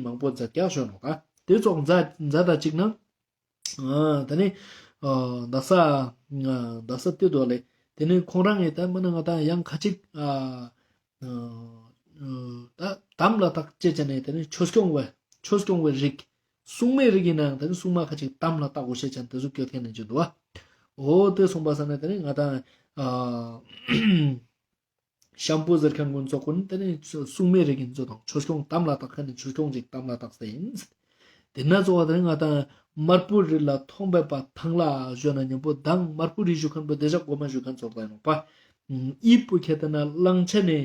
མང་པོ་མཛད་ཀྱག་ཞུ་ནོག་ད། དེ་ཙོགས་མཛད་མཛད་ད་ཅིག་ན། ཨ་ད་ནི་ཨ་དག་ས་ཨ་དག་ས་དེ་དོ་ལེ། དེ་ནི་ཁོང་རང་ངི་ད་མ་ནི་ང་ཏང་ཡང་ཁ་ཅིག་ཨ་ཨ་ད་དམ་ལ་བཏགས་ཅེས་ཅན་ནི་དེ་ནི་ཆོས་སྐྱོང་བའི་ཆོས་སྐྱོང་བའི་རིགས། སྲུང་མའི་རིགས་ཡིན་ནའང་དེ་ནི་སྲུང་མ་ཁ་ཅིག་དམ་ལ་བཏགས་དགོས་ཤེས་ཅན་དེ་ཟུག་སྐྱོད་མཁན་ནི་ཅིག་འདུག་བ། འོ་དེ་སོང་པ་ས་ནི་དེ་ནི་ང་ཏང་ཨ་ཤམ་པོ་ཟེར་མཁན་ཀུན་ཙོགས་ཀུན་དེ་ནི་སྲུང་མའི་རིགས་ཡིན་ཙོགས་དང་ཆོས་སྐྱོང་དམ་ལ་བཏགས་མཁན་ནི་ཆོས་སྐྱོང་ཅིག་དམ་ལ་བཏགས་ས་ཡིན། དེ་ན་ཙོགས་པ་དེ་ནི་ང་ཏང་དམར་པོའི་རི་ལ་མཐོང་བས་པ་ཐང་ལྷ་ཞུ་ན་མཉམ་པོ་མདང་དམར་པོའི་རི་ཞུ་མཁན་པོ་དེ་ཞག་གོ་མ་ཞུ་མཁན་ཙོགས་ད་ཡིན་ནོག་པ། ཨི་པོ་ཁྱེད་དེ་ན་གླང་ཆེན་ནི་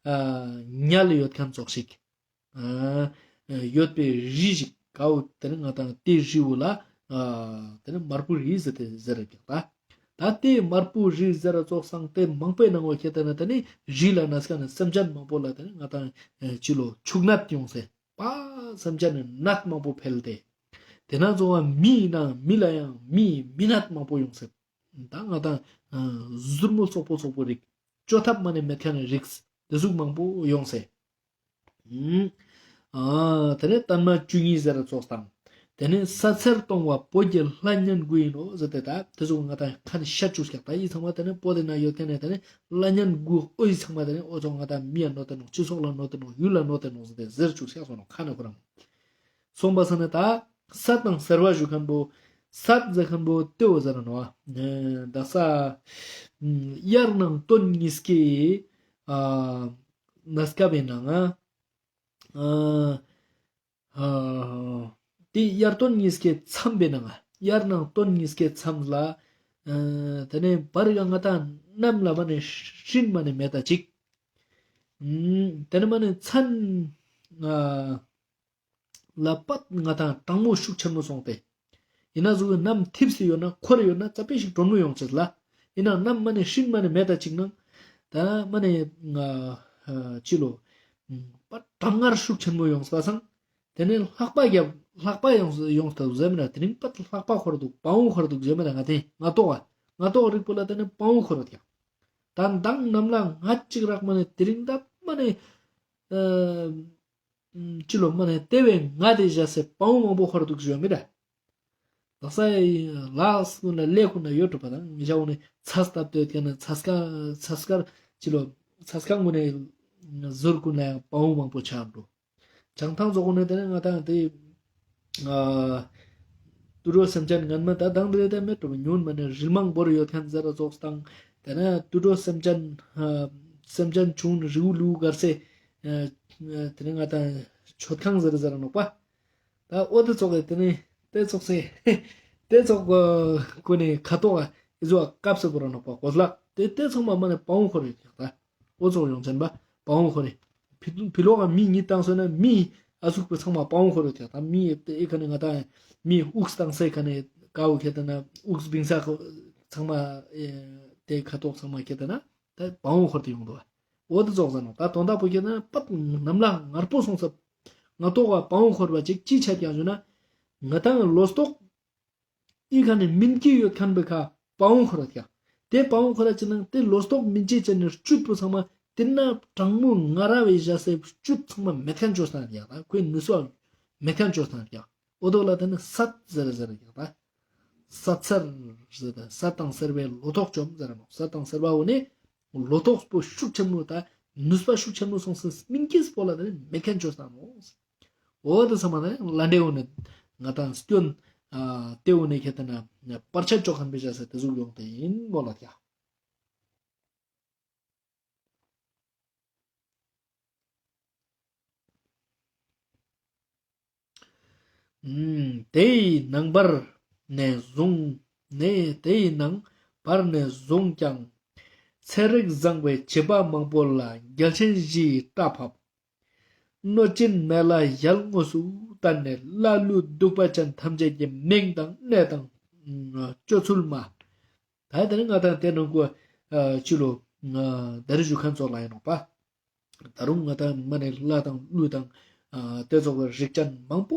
ཨ་ཉ་ལ་ཡོད་མཁན་ཙོགས་ཤིག་ཨ་ཡོད་པའི་རི་ཞིག་གའོ་དེ་ནི་ང་ཏང་དེ་རི་བོ་ལ་ཨ་དེ་ནི་དམར་པོའི་རི་ཟེར་ཏེ་ཟེར་ར་ཀྱག་ད། ད་དེ་དམར་པོའི་རི་ཟེར་ར་ཙོགས་སང་དེ་མང་པོའི་ནང་བོ་ཁྱེད་དེ་ན་དེ་ནི་རི་ལ་ན་སྐ་ནི་སེམས་ཅན་མང་པོ་ལ་དེ་ནི་ང་ཏང་ཨ་ཅི་ལོ་ཕྱུགས་ནད་ཡོང་སེ་པ་སེམས་ཅན་ནི་ནད་མང་པོ་འཕེལ་ཏེ། དེ་ན་ཙོགས་པ་མི་ཡིན་ན་མི་ལ་ཡང་མི་མི་ནད་མང་པོ་ཡོང་སེ། ད་ང་ཏང་ཨ་ཟུར་མོ་སོག་པོ་སོག་པོ་རིགས། བཅོ་ཐབས་མ་ནི་མེད་མཁན་ནི་རིགས་དེ་ཟུག་མང་པོ་ཡོང་སེ། ཨ་དེ་ནས་བརྟན་མ་བཅུ་གཉིས་ཟེར་ར་ཙོགས་དང་། དེ་ནས་ས་འཚེར་གཏོང་བ་བོད་ཀྱི་ལྷ་གཉན་དགུ་ཡིན་ནོ་ཟེར་ཏེ་ད་དེ་ཟུག་ང་ཏང་ཁ་ནས་ཤད་བཅུག་ཀྱག་ད་ཡི་ཚང་མ་དེ་ནས་བོད་དེ་ན་ཡོད་མཁན་ནི་དེ་ནས་ལྷ་གཉན་དགུ་འོ་ཡི་ཚང་མ་དེ་ནས་འོ་ཙོགས་ང་ཏང་མི་ཡ་གནོད་དེ་ནོག་སྤྱི་ཚོགས་ལ་གནོད་དེ་ནོག་ཡུལ་ལ་གནོད་དེ་ནོག་ཟེར་ཏེ་ཟེར་བཅུག་ཀྱག་སོང་ནོག་ཁ་ནས་ཁོ་རང་། སོང་པ་ས་ནི་ད་སད་དང་སེར་བ་ཞུ་མཁན་པོ་སད་ཟེར་མཁན་པོ་དེ་བོ་ཟེར་ར་ནོག་ཨ་དག་ས་དབྱར་གནང་སྟོན་གཉིས་ཀའི་ཨ་གནས་སྐབས་པའི་ནང་ང་ཨ་ཨ་དེ་དབྱར་སྟོན་གཉིས་ཀའི་མཚམས་པའི་ནང་ང་དབྱར་གནང་སྟོན་གཉིས་ཀའི་མཚམས་ལ་ཨ་དེ་ནས་བར་ག་ང་ཏང་གནམ་ལ་མ་ནི་སྤྲིན་མ་ནི་མེད་ད་ཅིག་ཨ་དེ་ནས་མ་ནི་མཚན་ཨ་ལ་པད་ང་ཏང་གྲང་མོ་ཤུགས་ཆེན་མོ་སོང་སྟེ། ཡིན་ན་ཟུག་གི་གནམ་འཐིབས་སེ་ཡོད་ན་འཁོར་ཡོད་ན་ཙ་པིག་ཞིག་དྲོན་མོ་ཡོང་ཅེས་ལ། ཡིན་ན་གནམ་མ་ནི་སྤྲིན་མ་ནི་མེད་ད་ཅིག་ན། ད་མ་ནི་ང་ཨ་ཅི་ལོ། པད་གྲང་ངར་ཤུགས་ཆེན་མོ་ཡོང་ས་སང་། དེ་ནས་ལྷགས་པ་རྒྱབ་ལྷགས་པ་ཡོང་ཡོང་ཐུབ་ཟེར་མི་ན་དེ་རིང་པད་ལྷགས་པ་འཁོར་འདུག་བ་འོང་འཁོར་འདུག་ཟེར་མི་ན་ང་དེ་ང་ཏོག་ང་ཏོག་རིག་པོ་ལ་དེ་ནས་བ་འོང་འཁོར་འདུག་ཡ། ད་མདང་གནམ་ལ་ང་ཅིག་རག་མ་ནི་དེ་རིང་ད་མ་ནི་ཨ། ཅི་ལོ་མ་ནི་དེ་བས་ང་དེ་བཞག་སེ་བ་འོང་མང་པོ་འཁོར་འདུག་ཞུ་མི་ར། ལག་ས་ལག་ཀུན་ལ་ཀླད་ཀུན་ལ་ཡོད་གྲུབ་པ་དང་ངི་ཞག་འོ་ནི་ཚ་སྟབས་སྟོད་ཀྱང་ནི་ཚ་སྐར་ཚ་སྐར་ཅི་ལོ་ཚ་སྐར་ངུ་ནི་ཟུར་ཀུན་ལ་ཡང་བ་འོང་མང་པོ་ཆགས་འགྲོ། བྱང་ཐང་རྫོགས་ནས་དེ་ནས་ང་ཏང་དེ་ཨ་དུད་འགྲོ་སེམས་ཅན་ངན་མ་ད་དང་དེ་རེད་དེ་མེད་གྲུབ་ཉུང་མ་ནི་རིལ་མང་བོར་ཡོད་མཁན་ཟེར་ར་རྫོགས་དང་དེ་ནས་དུད་འགྲོ་སེམས་ཅན་ཨ་སེམས་ཅན་ཆུང་རི་བོ་ལུ་གར་སེ་ཨ་དེ་ནས་ང་ཏང་མཆོད་ཁང་ཟེར་ཟེར་ར་ནོག་པ། ད་འོ་དེ་ཙོགས་ཀྱི་དེ་ནས་དེ་ཙོགས་སེ་དེ་ཙོགས་ཀུན་ནས་ཁ་ཐོག་ཨི་ཟོ་སྐབས་སུ་བོར་ར་ནོག་པ་གོ་ལག་དེ་དེ་ཚང་མ་མ་ནི་བ་འོང་འཁོར་ཡོད་ཀྱག་ད། འོ་ཙོགས་ཡོང་ཅན་པ་བ་འོང་འཁོར་རེ། ཕི་ཕི་ལོག་ག་མི་གཉིས་བཏང་སོང་ན་མི་ཨ་ཟུག་པོ་ཚང་མ་བ་འོང་འཁོར་རེ་ཀྱག་ད་མི་ཨེ་ཁ་ནས་ང་ད་མི་དབུགས་བཏང་སའི་ཁ་ནས་ཀའོ་ཁྱེར་ཏེ་ན་དབུགས་བིང་ས་ཚང་མ་ཨེ་དེ་ཁ་ཐོག་ཚང་མ་ཁྱེར་ཏེ་ན་ད་བ་འོང་འཁོར་ཏེ་ཡོང་འདུག་བ། འོ་དེ་ཙོགས་ཟེར་ནོག་ད་དོན་དག་པོ་ཁྱེར་ཏེ་ན་པད་གནམ་ལ་ངར་པོ་སོང་ས་ང་ཏོག་ག་བ་འོང་འཁོར་བ་ཅིག་ཅི་ཆ་ཀྱག་ཞུ་ན་ང་ཏང་ལོ་ཏོག་ཨི་ཁ་ནས་སྨིན་གྱི་ཡོད་མཁན་པའི་ཁ་བ་འོང་འཁོར་ར་ཀྱག་དེ་བ་འོང་འཁོར་ར་ཅི་ནང་དེ་ལོ་ཏོག་སྨིན་བྱེད་ཅན་ནི་བཅུད་པོ་ཚང་མ་དེ་ན་གྲང་མོ་ངར་བའི་བཞག་སའི་བཅུད་ཚང་མ་མེད་མཁན་བཅོས་ཏང་ཀྱག་ད་ཁོའི་ནུས་པ་མེད་མཁན་བཅོས་ཏང་ཀྱག་འོ་དོ་ལ་དེ་ནི་སད་ཟེར་ཟེར་ཀྱག་ད་སད་སེར་ཟེར་ད་སད་དང་སེར་བའི་ལོ་ཏོག་བཅོམ་ཟེར་ནོག་སད་དང་སེར་བ་འོ་ནི་ལོ་ཏོག་པོ་ཤུགས་ཆེན་མོ་ད་ནུས་པ་ཤུགས་ཆེན་མོ་སོང་སེ་སྨིན་གྱི་སྤོ་ལ་དེ་ནི་མེད་མཁན་བཅོས་ཏང་ནོག་འོ་དེ་ཚང་མ་ནི་ལྷ་འདྲེ་འོ་ནི་ང་ཏང་སྐྱོན་ཨ་དེ་འོ་ནི་ཁྱེར་ཏེ་ན་བར་ཆད་བཅོ་མཁན་པའི་བཞག་ས་དེ་ཟུག་ཡོང་སྟེ་ཡིན་མོ་ལ་ཀྱག་ཨུམ། དེ་ཡི་ནང་བར་ནས་བཟུང་ནས་དེ་ཡི་ནང་བར་ནས་བཟུང་ཀྱང་། ཚེ་རིག་བཟང་བའི་བྱེད་པ་མང་པོ་ལ་རྒྱལ་ཆེན་བཞི་ཡི་སྐྲ་ཕབ། གནོད་སྦྱིན་མེ་ལྷ་ཞལ་དངོས་སུ་བསྟན་ནས་ཀླ་ཀློ་གདུག་པ་ཅན་ཐམས་ཅད་ཀྱི་མིང་དང་གནས་དང་སྤྱོད་ཚུལ་སྨྲ། ད་དེ་ནི་ང་དང་དེ་ནང་གོ་ཅི་ལོ་ད་རི་ཞུ་ཁན་ཙོགས་ལ་ཡིན་ནོག་པ། ད་རུང་ང་དང་མ་ནེ་ལྷ་དང་ཀླུ་དང་ཨ་དེ་ཙོགས་རིགས་ཅན་མང་པོ་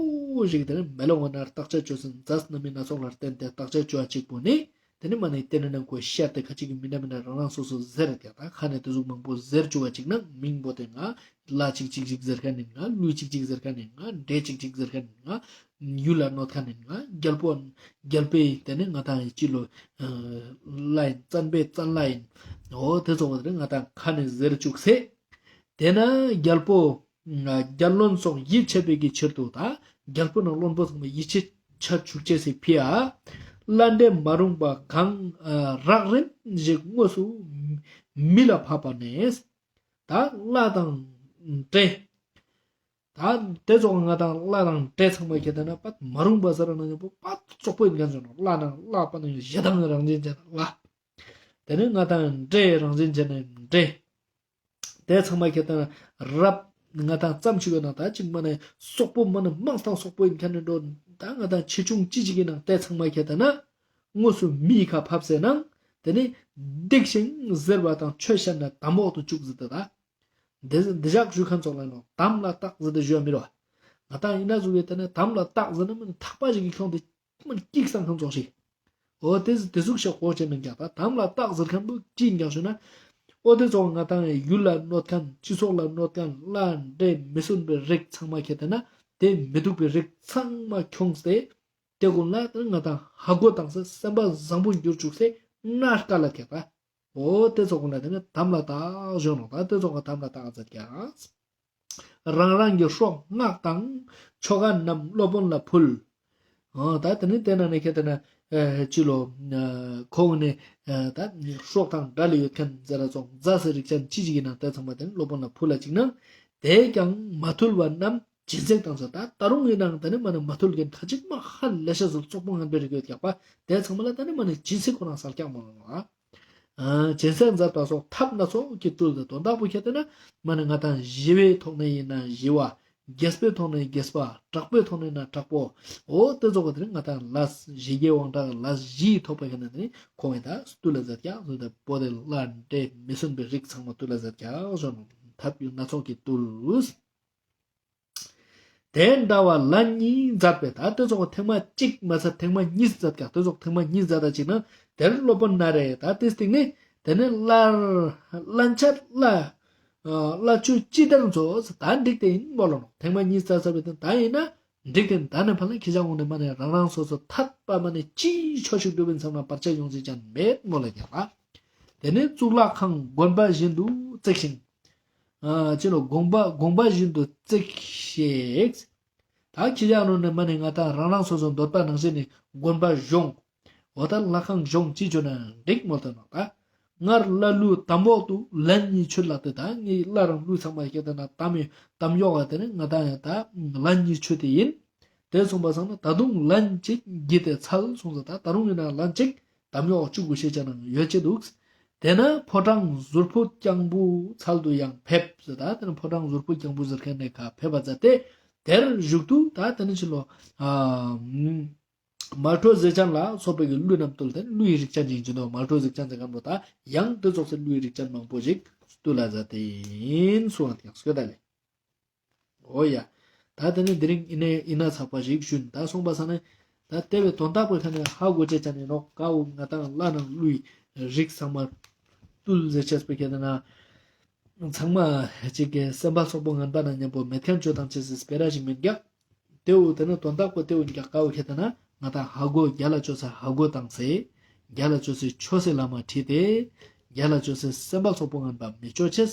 ཞིག་དེ་ནི་མེ་ལོང་ང་ན་བརྟག་དཔྱད་ཅོས་ཟིན་རྫས་རྣམ་སྨིན་སྣ་ཚོགས་ལ་བརྟེན་ཏེ་བརྟག་དཔྱད་ཅོ་བ་ཅིག་པོ་ནི་དེ་ནི་མ་ནེ་དེ་ནི་ནང་གོ་ཤད་དེ་ཁ་ཅིག་གི་མི་འདྲ་མི་འདྲ་རང་རང་སོ་སོ་ཟེར་ཏེ་ད་ཁ་ནེ་དེ་ཟུག་མང་པོ་ཟེར་ཅོ་བ་ཅིག་ན་མིང་པོ་དེ་ང་ལྷ་ཅིག་ཅིག་ཅིག་ཟེར་ཁན་ནི་ང་ཀླུ་ཅིག་ཅིག་ཟེར་ཁན་ནི་ང་འདྲེ་ཅིག་ཅིག་ཟེར་ཁན་ནི་ང་ཡུལ་ལ་གནོད་ཁན་ནི་ང་རྒྱལ་པོ་རྒྱལ་པོའི་དེ་ནི་ང་དང་ཅི་ལོ་ལྷ་ཡིན་བཙན་པོའི་བཙན་ལྷ་ཡིན། འོ་དེ་ཙོགས་པོ་དེ་ནི་ང་དང་ཁ་ནེ་ཟེར་ཅུག་སེ། དེ་ན་རྒྱལ་པོ་རྒྱལ་བློན་སོགས་ཡིད་ཆེས་པའི་གི་ཕྱིར་དུ་ད་རྒྱལ་པོ་ནང་བློན་པོ་ཚང་མ་ཡིད་ཆེས་ཆ་ཅུག་ཅེས་སི་ཕི་ཡ། ལྷ་འདྲེ་མ་རུངས་པ་གང་རགས་རིམ་ཞིག་དངོས་སུ་མི་ལ་ཕབ་པ་ནས། ད་ལྷ་དང་འདྲེ། ད་དེ་ཙོགས་ང་དང་ལྷ་དང་འདྲེ་ཚང་མ་ཁྱེར་ཏེ་ན་པད་མ་རུངས་པ་ཟེར་ན་ཉམ་པོ་པད་རྩོག་པོ་ཡིན་ཁན་ཟེར་ནོག་ལྷ་དང་ལྷ་པ་ནི་ཞེ་སྡང་རང་བཞིན་ཅན་ལྷ། དེ་ནི་ང་དང་འདྲེ་རང་བཞིན་ཅན་ནི་འདྲེ། དེ་ཚང་མ་ཁྱེར་ཏེ་ན་རབ་ང་དང་ཙམ་ཞིག་ཡོད་ན་ད་ཅིག་མ་ནེ་རྩོག་པོ་མ་ནེ་མང་སྟེ་རྩོག་པོ་ཡིན་ཁན་ནི་འགྲོ། ད་ང་དང་ཆེ་ཆུང་ཅི་ཞིག་ཡིན་ནང་དེ་ཚང་མ་ཁྱེར་ཏེ་ན་དངོས་སུ་མིའི་ཁ་ཕབ་སེ་ནང་དེ་ནི་སྡིག་ཞིང་གཟིར་བ་དང་ཆོས་བཤད་ན་དམ་འོག་ཏུ་བཅུག་ཟེར་ཏེ་ད། འདི་འདི་ཞག་ཞུ་ཁན་ཙོགས་ལ་ནོ་དམ་ལ་བཏགས་ཟེར་ཏེ་ཞུ་བ་མི་རོ། ང་དང་ཡིན་ན་ཟུག་གི་དེ་ནི་དམ་ལ་བཏགས་ཟེར་ན་མ་ནེ་ཐག་པ་ཞིག་གི་ཁྱོང་དེ་མ་ནེ་ཀིག་སང་ཁན་ཙོགས་ཤིག་འོ་དེ་དེ་ཟུག་ཤོག་གོ་ཅེ་ནང་ཀྱག་ད་དམ་ལ་བཏགས་ཟེར་ཁན་པོ་ཅི་ཡིན་ཀྱག་ཞུ་ན། འོ་དེ་ཙོགས་ང་དང་ཡུལ་ལ་གནོད་ཁན་སྤྱི་ཚོགས་ལ་གནོད་ཁན་ལྷ་འདྲེ་མི་སྲུན་པའི་རིགས་ཚང་མ་ཁྱེར་ཏེ་ན་དེ་མི་སྡུག་པའི་རིགས་ཚང་མ་ཁྱོངས་ཏེ། དེ་ཀུན་ལ་ང་དང་ཧ་གོ་བཏང་སེ་སེམས་པ་བཟང་པོ་འགྱུར་ཅུག་སེ་ན་དཀའ་ལ་ཁྱེར་ཏེ། འོ་དེ་ཙོགས་ཀུན་ལ་དེ་ནི་དམ་ལ་བཏགས་ཞུ་ནོག་ད་དེ་ཙོགས་ཀ་དམ་ལ་བཏགས་མཛད་ཀྱག་རང་རང་གི་སྲོག་སྔགས་དང་ཆོ་ག་རྣམས་སློབ་དཔོན་ལ་ཕུལ། འོ་ད་དེ་ནི་དེ་ན་ནི་ཁྱེར་ཏེ་ན་ཨེ་ཅི་ལོ་ཨེ་ཁོང་ནི་ཨེ་ད་སྲོག་དང་འབྲེལ་ཡོད་ཁན་ཟེར་ར་ཙོགས་རྫས་སི་རིགས་ཅན་ཅི་ཞིག་ཡིན་ན་དེ་ཚང་མ་དེ་ནི་སློབ་དཔོན་ལ་ཕུལ་ལ་ཅིག་ན། དེས་ཀྱང་མ་ཐུལ་བ་རྣམས་སྦྱིན་སྲེག་བཏང་ཟེར། ད་ད་རུང་ཡིན་ནའང་དེ་ནི་མ་ནེ་མ་ཐུལ་ཁན་ཁ་ཅིག་མ་ཧ་ལས་ཤ་ཟུག་རྩོག་པོ་ངན་པའི་རིགས་ཡོད་ཀྱག་པ། དེ་ཚང་མ་ལ་དེ་ནི་མ་ནེ་སྦྱིན་སྲེག་ཁོ་རང་སལ་ཀྱག་མ་ནོག་ཨ། སྦྱིན་སྲེག་མཛད་པ་སོགས་ཐབས་སྣ་ཚོགས་ཀྱིས་བཏུལ་ཏེ། དོན་དག་པོ་ཁྱེར་ཏེ་ན་མ་ནེ་ང་དང་ཞི་བའི་ཐོག་ནས་ཡིན་ན་ཞི་བ། རྒྱས་པའི་ཐོག་ནས་རྒྱས་པ། དྲག་པོའི་ཐོག་ནས་ན་དྲག་པོ། འོ་དེ་ཙོགས་པོ་དེ་ནི་ང་དང་ལས་ཞི་རྒྱས་དབང་དྲག་ལས་བཞི་ཐོབ་པ་ཁྱེར་ན་དེ་ནི་ཁོང་ངི་ད་བཏུལ་ལ་མཛད་ཀྱག་ཟེར་ཏེ་པོ་དེ་ལྷ་འདྲེ་མི་སྲུན་པའི་རིགས་ཚང་མ་བཏུལ་ལ་མཛད་ཀྱག་ཟེར་ནོག་ཐབས་སྣ་ཚོགས་ཀྱིས་བཏུལ། དེ་འདྲ་བ་ལན་གཉིས་མཛད་པས། ད་དེ་ཙོགས་ཐེངས་མ་གཅིག་མ་ཚད་ཐེངས་མ་གཉིས་མཛད་ཀྱག་དེ་ཙོགས་ཐེངས་མ་གཉིས་མཛད་ད་ཅིག་ན་དེར་སློབ་དཔོན་ན་རེ་ད་དེ་སྟེང་ནས་དེ་ནས་སླར་སླན་ཆད་ལྷ་ལྷ་ཁྱོད་ཅི་ལྟར་མཛོད། ད་འགྲིག་དེ་ཡིན་མོལ་ལ་ནོག་ཐེངས་མ་གཉིས་མཛད་ཚར་བའི་དོན་ད་ཡིན་ན་འགྲིག་དེ་ཡིན། ད་ནས་ཕར་ལ་ཁྱེ་ཞ་འོང་ནས་མ་ནེ་རང་རང་སོ་སོ་ཐད་པ་མ་ནེ་ཅི་ཆོས་ཤིག་སྒྲུབ་ཡིན་བསམ་ན་བར་ཆད་ཡོང་ཅེས་ཅང་མེད་མོལ་ལ་ཀྱག་ལ། དེ་ནས་གཙུག་ལག་ཁང་དགོན་པ་བཞིན་དུ་བརྩིགས་ཤིང་། ཨ་ཅི་ལོ་དགོན་པ་དགོན་པ་བཞིན་དུ་བརྩིགས་ཤིག་ད་ཁྱེ་ཞ་ནོ་ནས་མ་ནེ་ང་ད་རང་རང་སོ་སོ་འདོད་པ་ནང་བཞིན་ནི་དགོན་པ་གཞོང་། འོ་ད་ལྷ་ཁང་གཞོང་ཅི་བྱོས་ན་འགྲིག་མོལ་ཏེ་ནོག་ད་སྔར་ལྷ་ཀླུ་དམ་འོག་ཏུ་ལན་གཉིས་མཆོད་ལགས་ཏེ། ད་ངའི་ལྷ་རང་ཀླུ་ཚང་མ་ཁྱེར་ཏེ་ན་དམ་ཡོ་དམ་ཡོག་ག་དེ་ནི་ང་ད་ཡང་ད་ལན་གཉིས་མཆོད་དེ་ཡིན། དེ་སོང་པ་སང་ན་ད་དུང་ལན་གཅིག་བགྱིས་ཏེ་འཚལ་གསུངས་ཏེ། ད་ད་རུང་ཡིན་ན་ལན་གཅིག་དམ་ཡོག་བཅུ་དགུ་ཤེས་བྱ་ནང་ཡོད་ཅེ་འདུག་དེ་ན་ཕོ་བྲང་ཟུར་ཕུད་རྐྱང་བུའི་ཚལ་དུ་ཡང་ཕེབས་ཟེར། ད་དེ་ན་ཕོ་བྲང་ཟུར་ཕུད་རྐྱང་བུ་ཟེར་ཁན་ནི་ཁ་ཕེབས་པ་མཛད་དེ་དེར་བཞུགས་དུས་ད་དེ་ནི་ཅི་ལོ་ཨ་མ་ཁྲོ་གཟིག་ཅན་ལ་སོགས་པའི་གི་ཀླུ་རྣམས་བཏུལ་ཏེ། ཀླུའི་རིགས་ཅན་ཅིག་ཅི་ནོ་མ་ཁྲོ་གཟིག་ཅན་ཟེར་ཁན་པོ་ད་ཡང་དེ་ཙོགས་སེ་ཀླུའི་རིགས་ཅན་མང་པོ་ཞིག་བཏུལ་ལ་མཛད་དེ་ཡིན་གསུངས་པ་ཡང་སྐྱོད་ད་ལེ། འོ་ཡ། ད་དེ་ནི་དེ་རིང་ཨི་ནེ་ཨི་ན་ཚགས་པ་ཞིག་ཞུན། ད་སོང་པ་སང་ན་ད་དེ་བའི་དོན་དག་པོའི་ཁ་ནས་ཧ་གོ་ཅེས་ཅན་ཡིན་ནོག་ཀ་བོ་ང་དང་ལྷ་ནང་ཀླུའི་རིགས་ཚང་མ་བཏུལ་ཟེར་ཅེས་པོའི་ཁ་ནས་ན་ཚང་མ་ཅིག་གི་སེམས་པ་རྩོག་པོ་ངན་པ་ནང་མཉམ་པོ་མེད་ཁན་ཅོ་དང་ཅེས་སི་སྤེ་ར་ཞིག་མིན་ཀྱག་དེ་བོ་དེ་ནི་དོན་དག་པོ་དེ་བོ་ཀྱག་ཀ་བོ་ཁ་ནས་ན་ང་དང་ཧ་གོ་རྒྱལ་ལ་ཅོས་སེ་ཧ་གོ་བཏང་སེ་རྒྱལ་ལ་ཅོས་སེ་ཆོས་སི་ལམ་མ་ཁྲིད་དེ་རྒྱལ་ལ་ཅོས་སེ་སེམས་པ་རྩོག་པོ་ངན་པ་མི་ཅོ་ཅེས།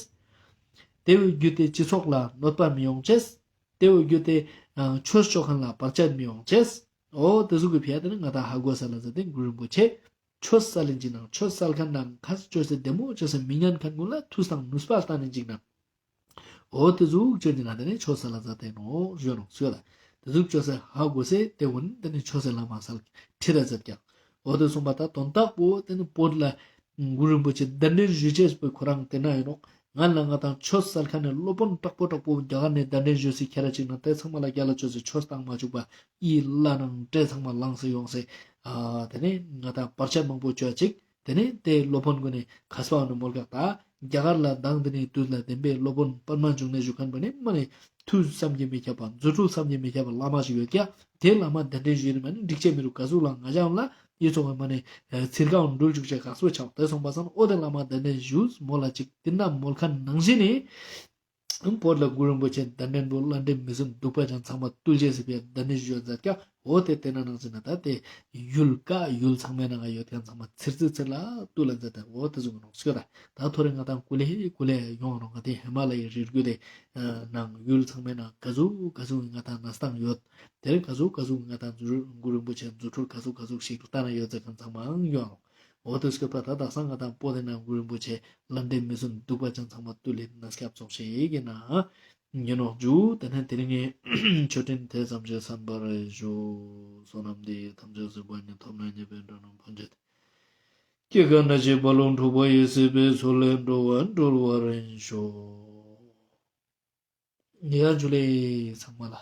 དེ་བོ་བརྒྱུད་དེ་སྤྱི་ཚོགས་ལ་གནོད་པ་མི་ཡོང་ཅེས། དེ་བོ་བརྒྱུད་དེ་ཆོས་ཅོ་ཁན་ལ་བར་ཆད་མི་ཡོང་ཅེས། འོ་དེ་ཟུག་གི་ཕི་ཡ་དེ་ནི་ང་དང་ཧ་གོ་སལ་ལ་མཛད་དེ་གུ་རུ་རིན་པོ་ཆེ་ཆོས་སལ་ལིན་ཅིག་ནང་ཆོས་སལ་ཁན་ནང་ཁ་ཅོས་སེ་བདེ་མོ་ཅོས་སེ་མི་ཉན་ཁན་ཀུན་ལ་ཐུགས་དང་ནུས་པ་བཏང་ལིན་ཅིག་ནང་། འོ་དེ་ཟུག་ཅོས་ཅིག་ནང་དེ་ནི་ཆོས་སལ་ལ་མཛད་དེ་ནོག་ཞུ་ནོག་ཞུ་ལ། དེ་ཟུག་ཅོས་སེ་ཧ་གོ་སེ་དེ་བོ་ནི་དེ་ནི་ཆོས་སི་ལམ་མ་སལ་ཁྲིད་ལ་མཛད་ཀྱག་འོ་དེ་སོང་པ་ད་དོན་དག་པོ་དེ་ནི་བོད་ལ་གུ་རུ་རིན་པོ་ཆེ་གདན་འདྲེན་ཞུ་ཅེས་པོ་ཁོ་རང་དེ་ན་ཡིན་ནོག་ང་ལ་ང་དང་ཆོས་སལ་ཁན་ནི་སློབ་དཔོན་དྲག་པོ་དྲག་པོ་རྒྱ་གར་ནས་གདན་འདྲེན་ཞུས་སེ་ཁྱེར་ར་ཅིག་ན་དེ་ཚང་མ་ལ་རྒྱལ་ལ་ཅོས་སེ་ཆོས་བཏང་མ་བཅུག་པ་ཨི་ལྷ་ནང་འདྲེ་ཚང་མ་ལངས་སེ་ཡོང་སེ་ཨ་དེ་ནས་ང་དང་བར་ཆད་མང་པོ་ཅོ་ཅིག་ཏེ་ནེ་ཏེ་སློབ་དཔོན་གུན་ནི་མཁས་པ་བོ་ནི་མོལ་ཀྱག་ད་རྒྱ་གར་ལ་མདང་ཏེ་ནེ་དུས་ལ་བདེན་པའི་སློབ་དཔོན་པདྨ་འབྱུང་གནས་ཞུ་ཁན་པོ་ནི་མ་ནེ་ཐུགས་བསམ་གྱིས་མི་ཁྱབ་པ་རྫུ་འཕྲུལ་བསམ་གྱིས་མི་ཁྱབ་པ་བླ་མ་ཞིག་ཡོད་ཀྱག་ཏེ་བླ་མ་གདན་འདྲེན་ཞུས་ཏེ་མ་ནེ་འགྲིག་ཅེས་མི་རུག་ག་ཟུག་ལ་ང་ཞ་ལ་ཡེ་ཚོགས་པའི་མ་ནེ་ཚིར་ཀའང་འགྲུལ་བཅུག་ཅེས་ག་ཟུག་ཆ་ཏེ་སོང་པ་སང་འོ་ཏེ་བླ་མ་གདན་འདྲེན་ཞུས་མོལ་ལ་ཅིག་ཏེ་ན་མོལ་ཁན་ནང་བཞིན་ནི། བོད་ལ་གུ་རུ་རིན་པོ་ཆེ་གདན་འདྲེན་པོ་ལྷ་འདྲེ་མི་བསྲུན་གདུག་པ་ཅན་ཚང་མ་བཏུལ་ཅེས་སི་ཕིའ་གདན་འདྲེན་ཞུ་ཡ་མཛད་ཀྱག་འོ་ཏེ་ཏེ་ན་ནང་བཞིན་ན་ད་ཏེ་ཡུལ་ཀ་ཡུལ་ཚང་མའི་ནང་ང་ཡོད་ཁན་ཚང་མ་ཚིར་ཚིར་ཚིར་ལ་བཏུལ་ལ་མཛད་དེ་འོ་ཏེ་ཟུག་ནོག་སྐྱོད་ད། ད་ཐོ་རེ་ང་དང་ཀུ་ལེ་ཀུ་ལེ་ཡོང་ནོག་ང་ཏེ་ཧི་མ་ལ་ཡའི་རི་རྒྱུད་དེ་ནང་ཡུལ་ཚང་མའི་ནང་ག་ཟུག་ག་ཟུག་ང་དང་གནས་སྟངས་ཡོད། ཏེ་རེ་ག་ཟུག་ག་ཟུག་ང་དང་རྫུ་གུ་རུ་རིན་པོ་ཆེ་རྫུ་འཕྲུལ་ག་ཟུག་ག་ཟུག་ཞིག་ལྟ་ན་ཡོད་ཟེར་ཁན་ཚང་མའང་ཡོང་ནོག་འོ་ཏེ་སྐབས་ད་ད་དག་ས་ང་དང་པོ་ཏེ་ན་གུ་རུ་རིན་པོ་ཆེ་ལྷ་འདྲེ་མི་བསྲུན་གདུག་པ་ཅན་ཚང་མ་བཏུལ་ལེ་གནས་སྐབས་ཚོགས་ཤིག་ཡིན་ན་ཡིན་ནོག་ཇུ། ཏེ་ནེ་དེ་རིང་ངི་མཆོད་སྤྲིན་དེ་ཙམ་ཞིག་གསན་པར་ཞུ། བསོད་ནམས་འདི་ཡིས་ཐམས་ཅད་གཟིགས་པ་ཉིད། ཐོབ་ནས་ཉེས་པའི་དགྲ་རྣམས་ཕམ་བྱས་ཏེ། སྐྱེ་རྒ་ན་འཆིའི་རྦ་ཀློང་འཁྲུགས་པ་ཡི། སྲིད་པའི་མཚོ་ལས་འགྲོ་བ་སྒྲོལ་བར་ཤོག་ཡ་ཇུ་ལེ་ཚང་མ་ལ།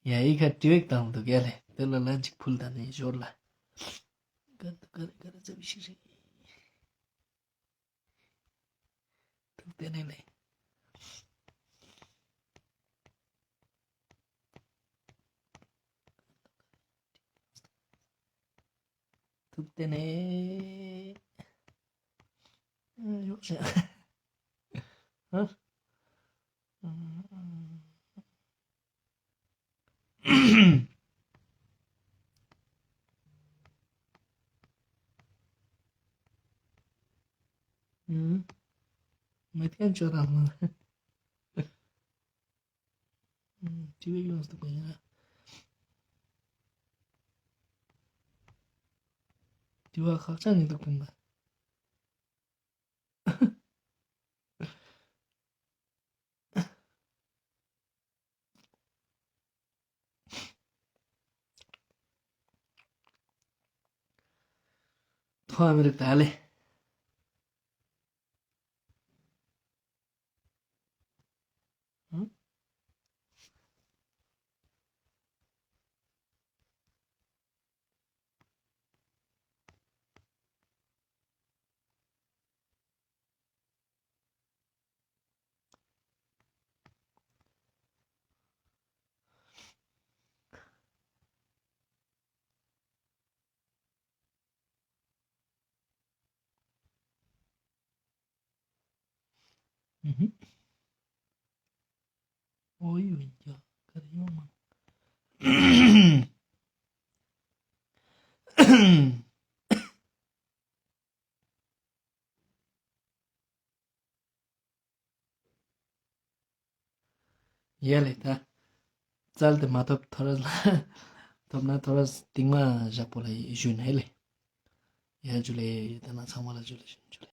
ཡ་ཨི་ཁ་ཏི་བེག་དང་དུག་ཡ་ལེ། ཏེ་ལ་ལན་ཅིག་ཕུལ་ད་ནི་ཞོར་ལ། ག་དུ་ག་རེ་ག་རེ་ཙམ་ཞིག་རེད། ཐུག་ཏེ་ནེ་ལེ། ཐུག་ཏེ་ནེ། ཡོག་ཤ། ཧ། མི་ཐེན་ཅོ་ར་མ། ཏི་བི་ཡོངས་འདུག་པ་ཡིན་ན། ཏི་བི་ཁག་ཅན་ཡིན་འདུག་པ་ཡིན་ན། ཐོ་ཨ་མི་རི་ཀ་ལེ། ཨོ་ཡོ་ཡ་ཀ་རེ་ཡོང་མ། ཡ་ལེ་ད། ཙལ་ཏེ་མ་ཐོབ་ཐོ་རས་ལ། ཐོབ་ན་ཐོ་རས་སྟིང་མ་ཞག་པོ་ལ་ཞུ་ན་ཧེ་ལེ། ཡ་ཇུ་ལེ། ད་ན་ཚང་མ་ལ་ཇུ་ལེ་ཞུ་ན་ཇུ་ལེ།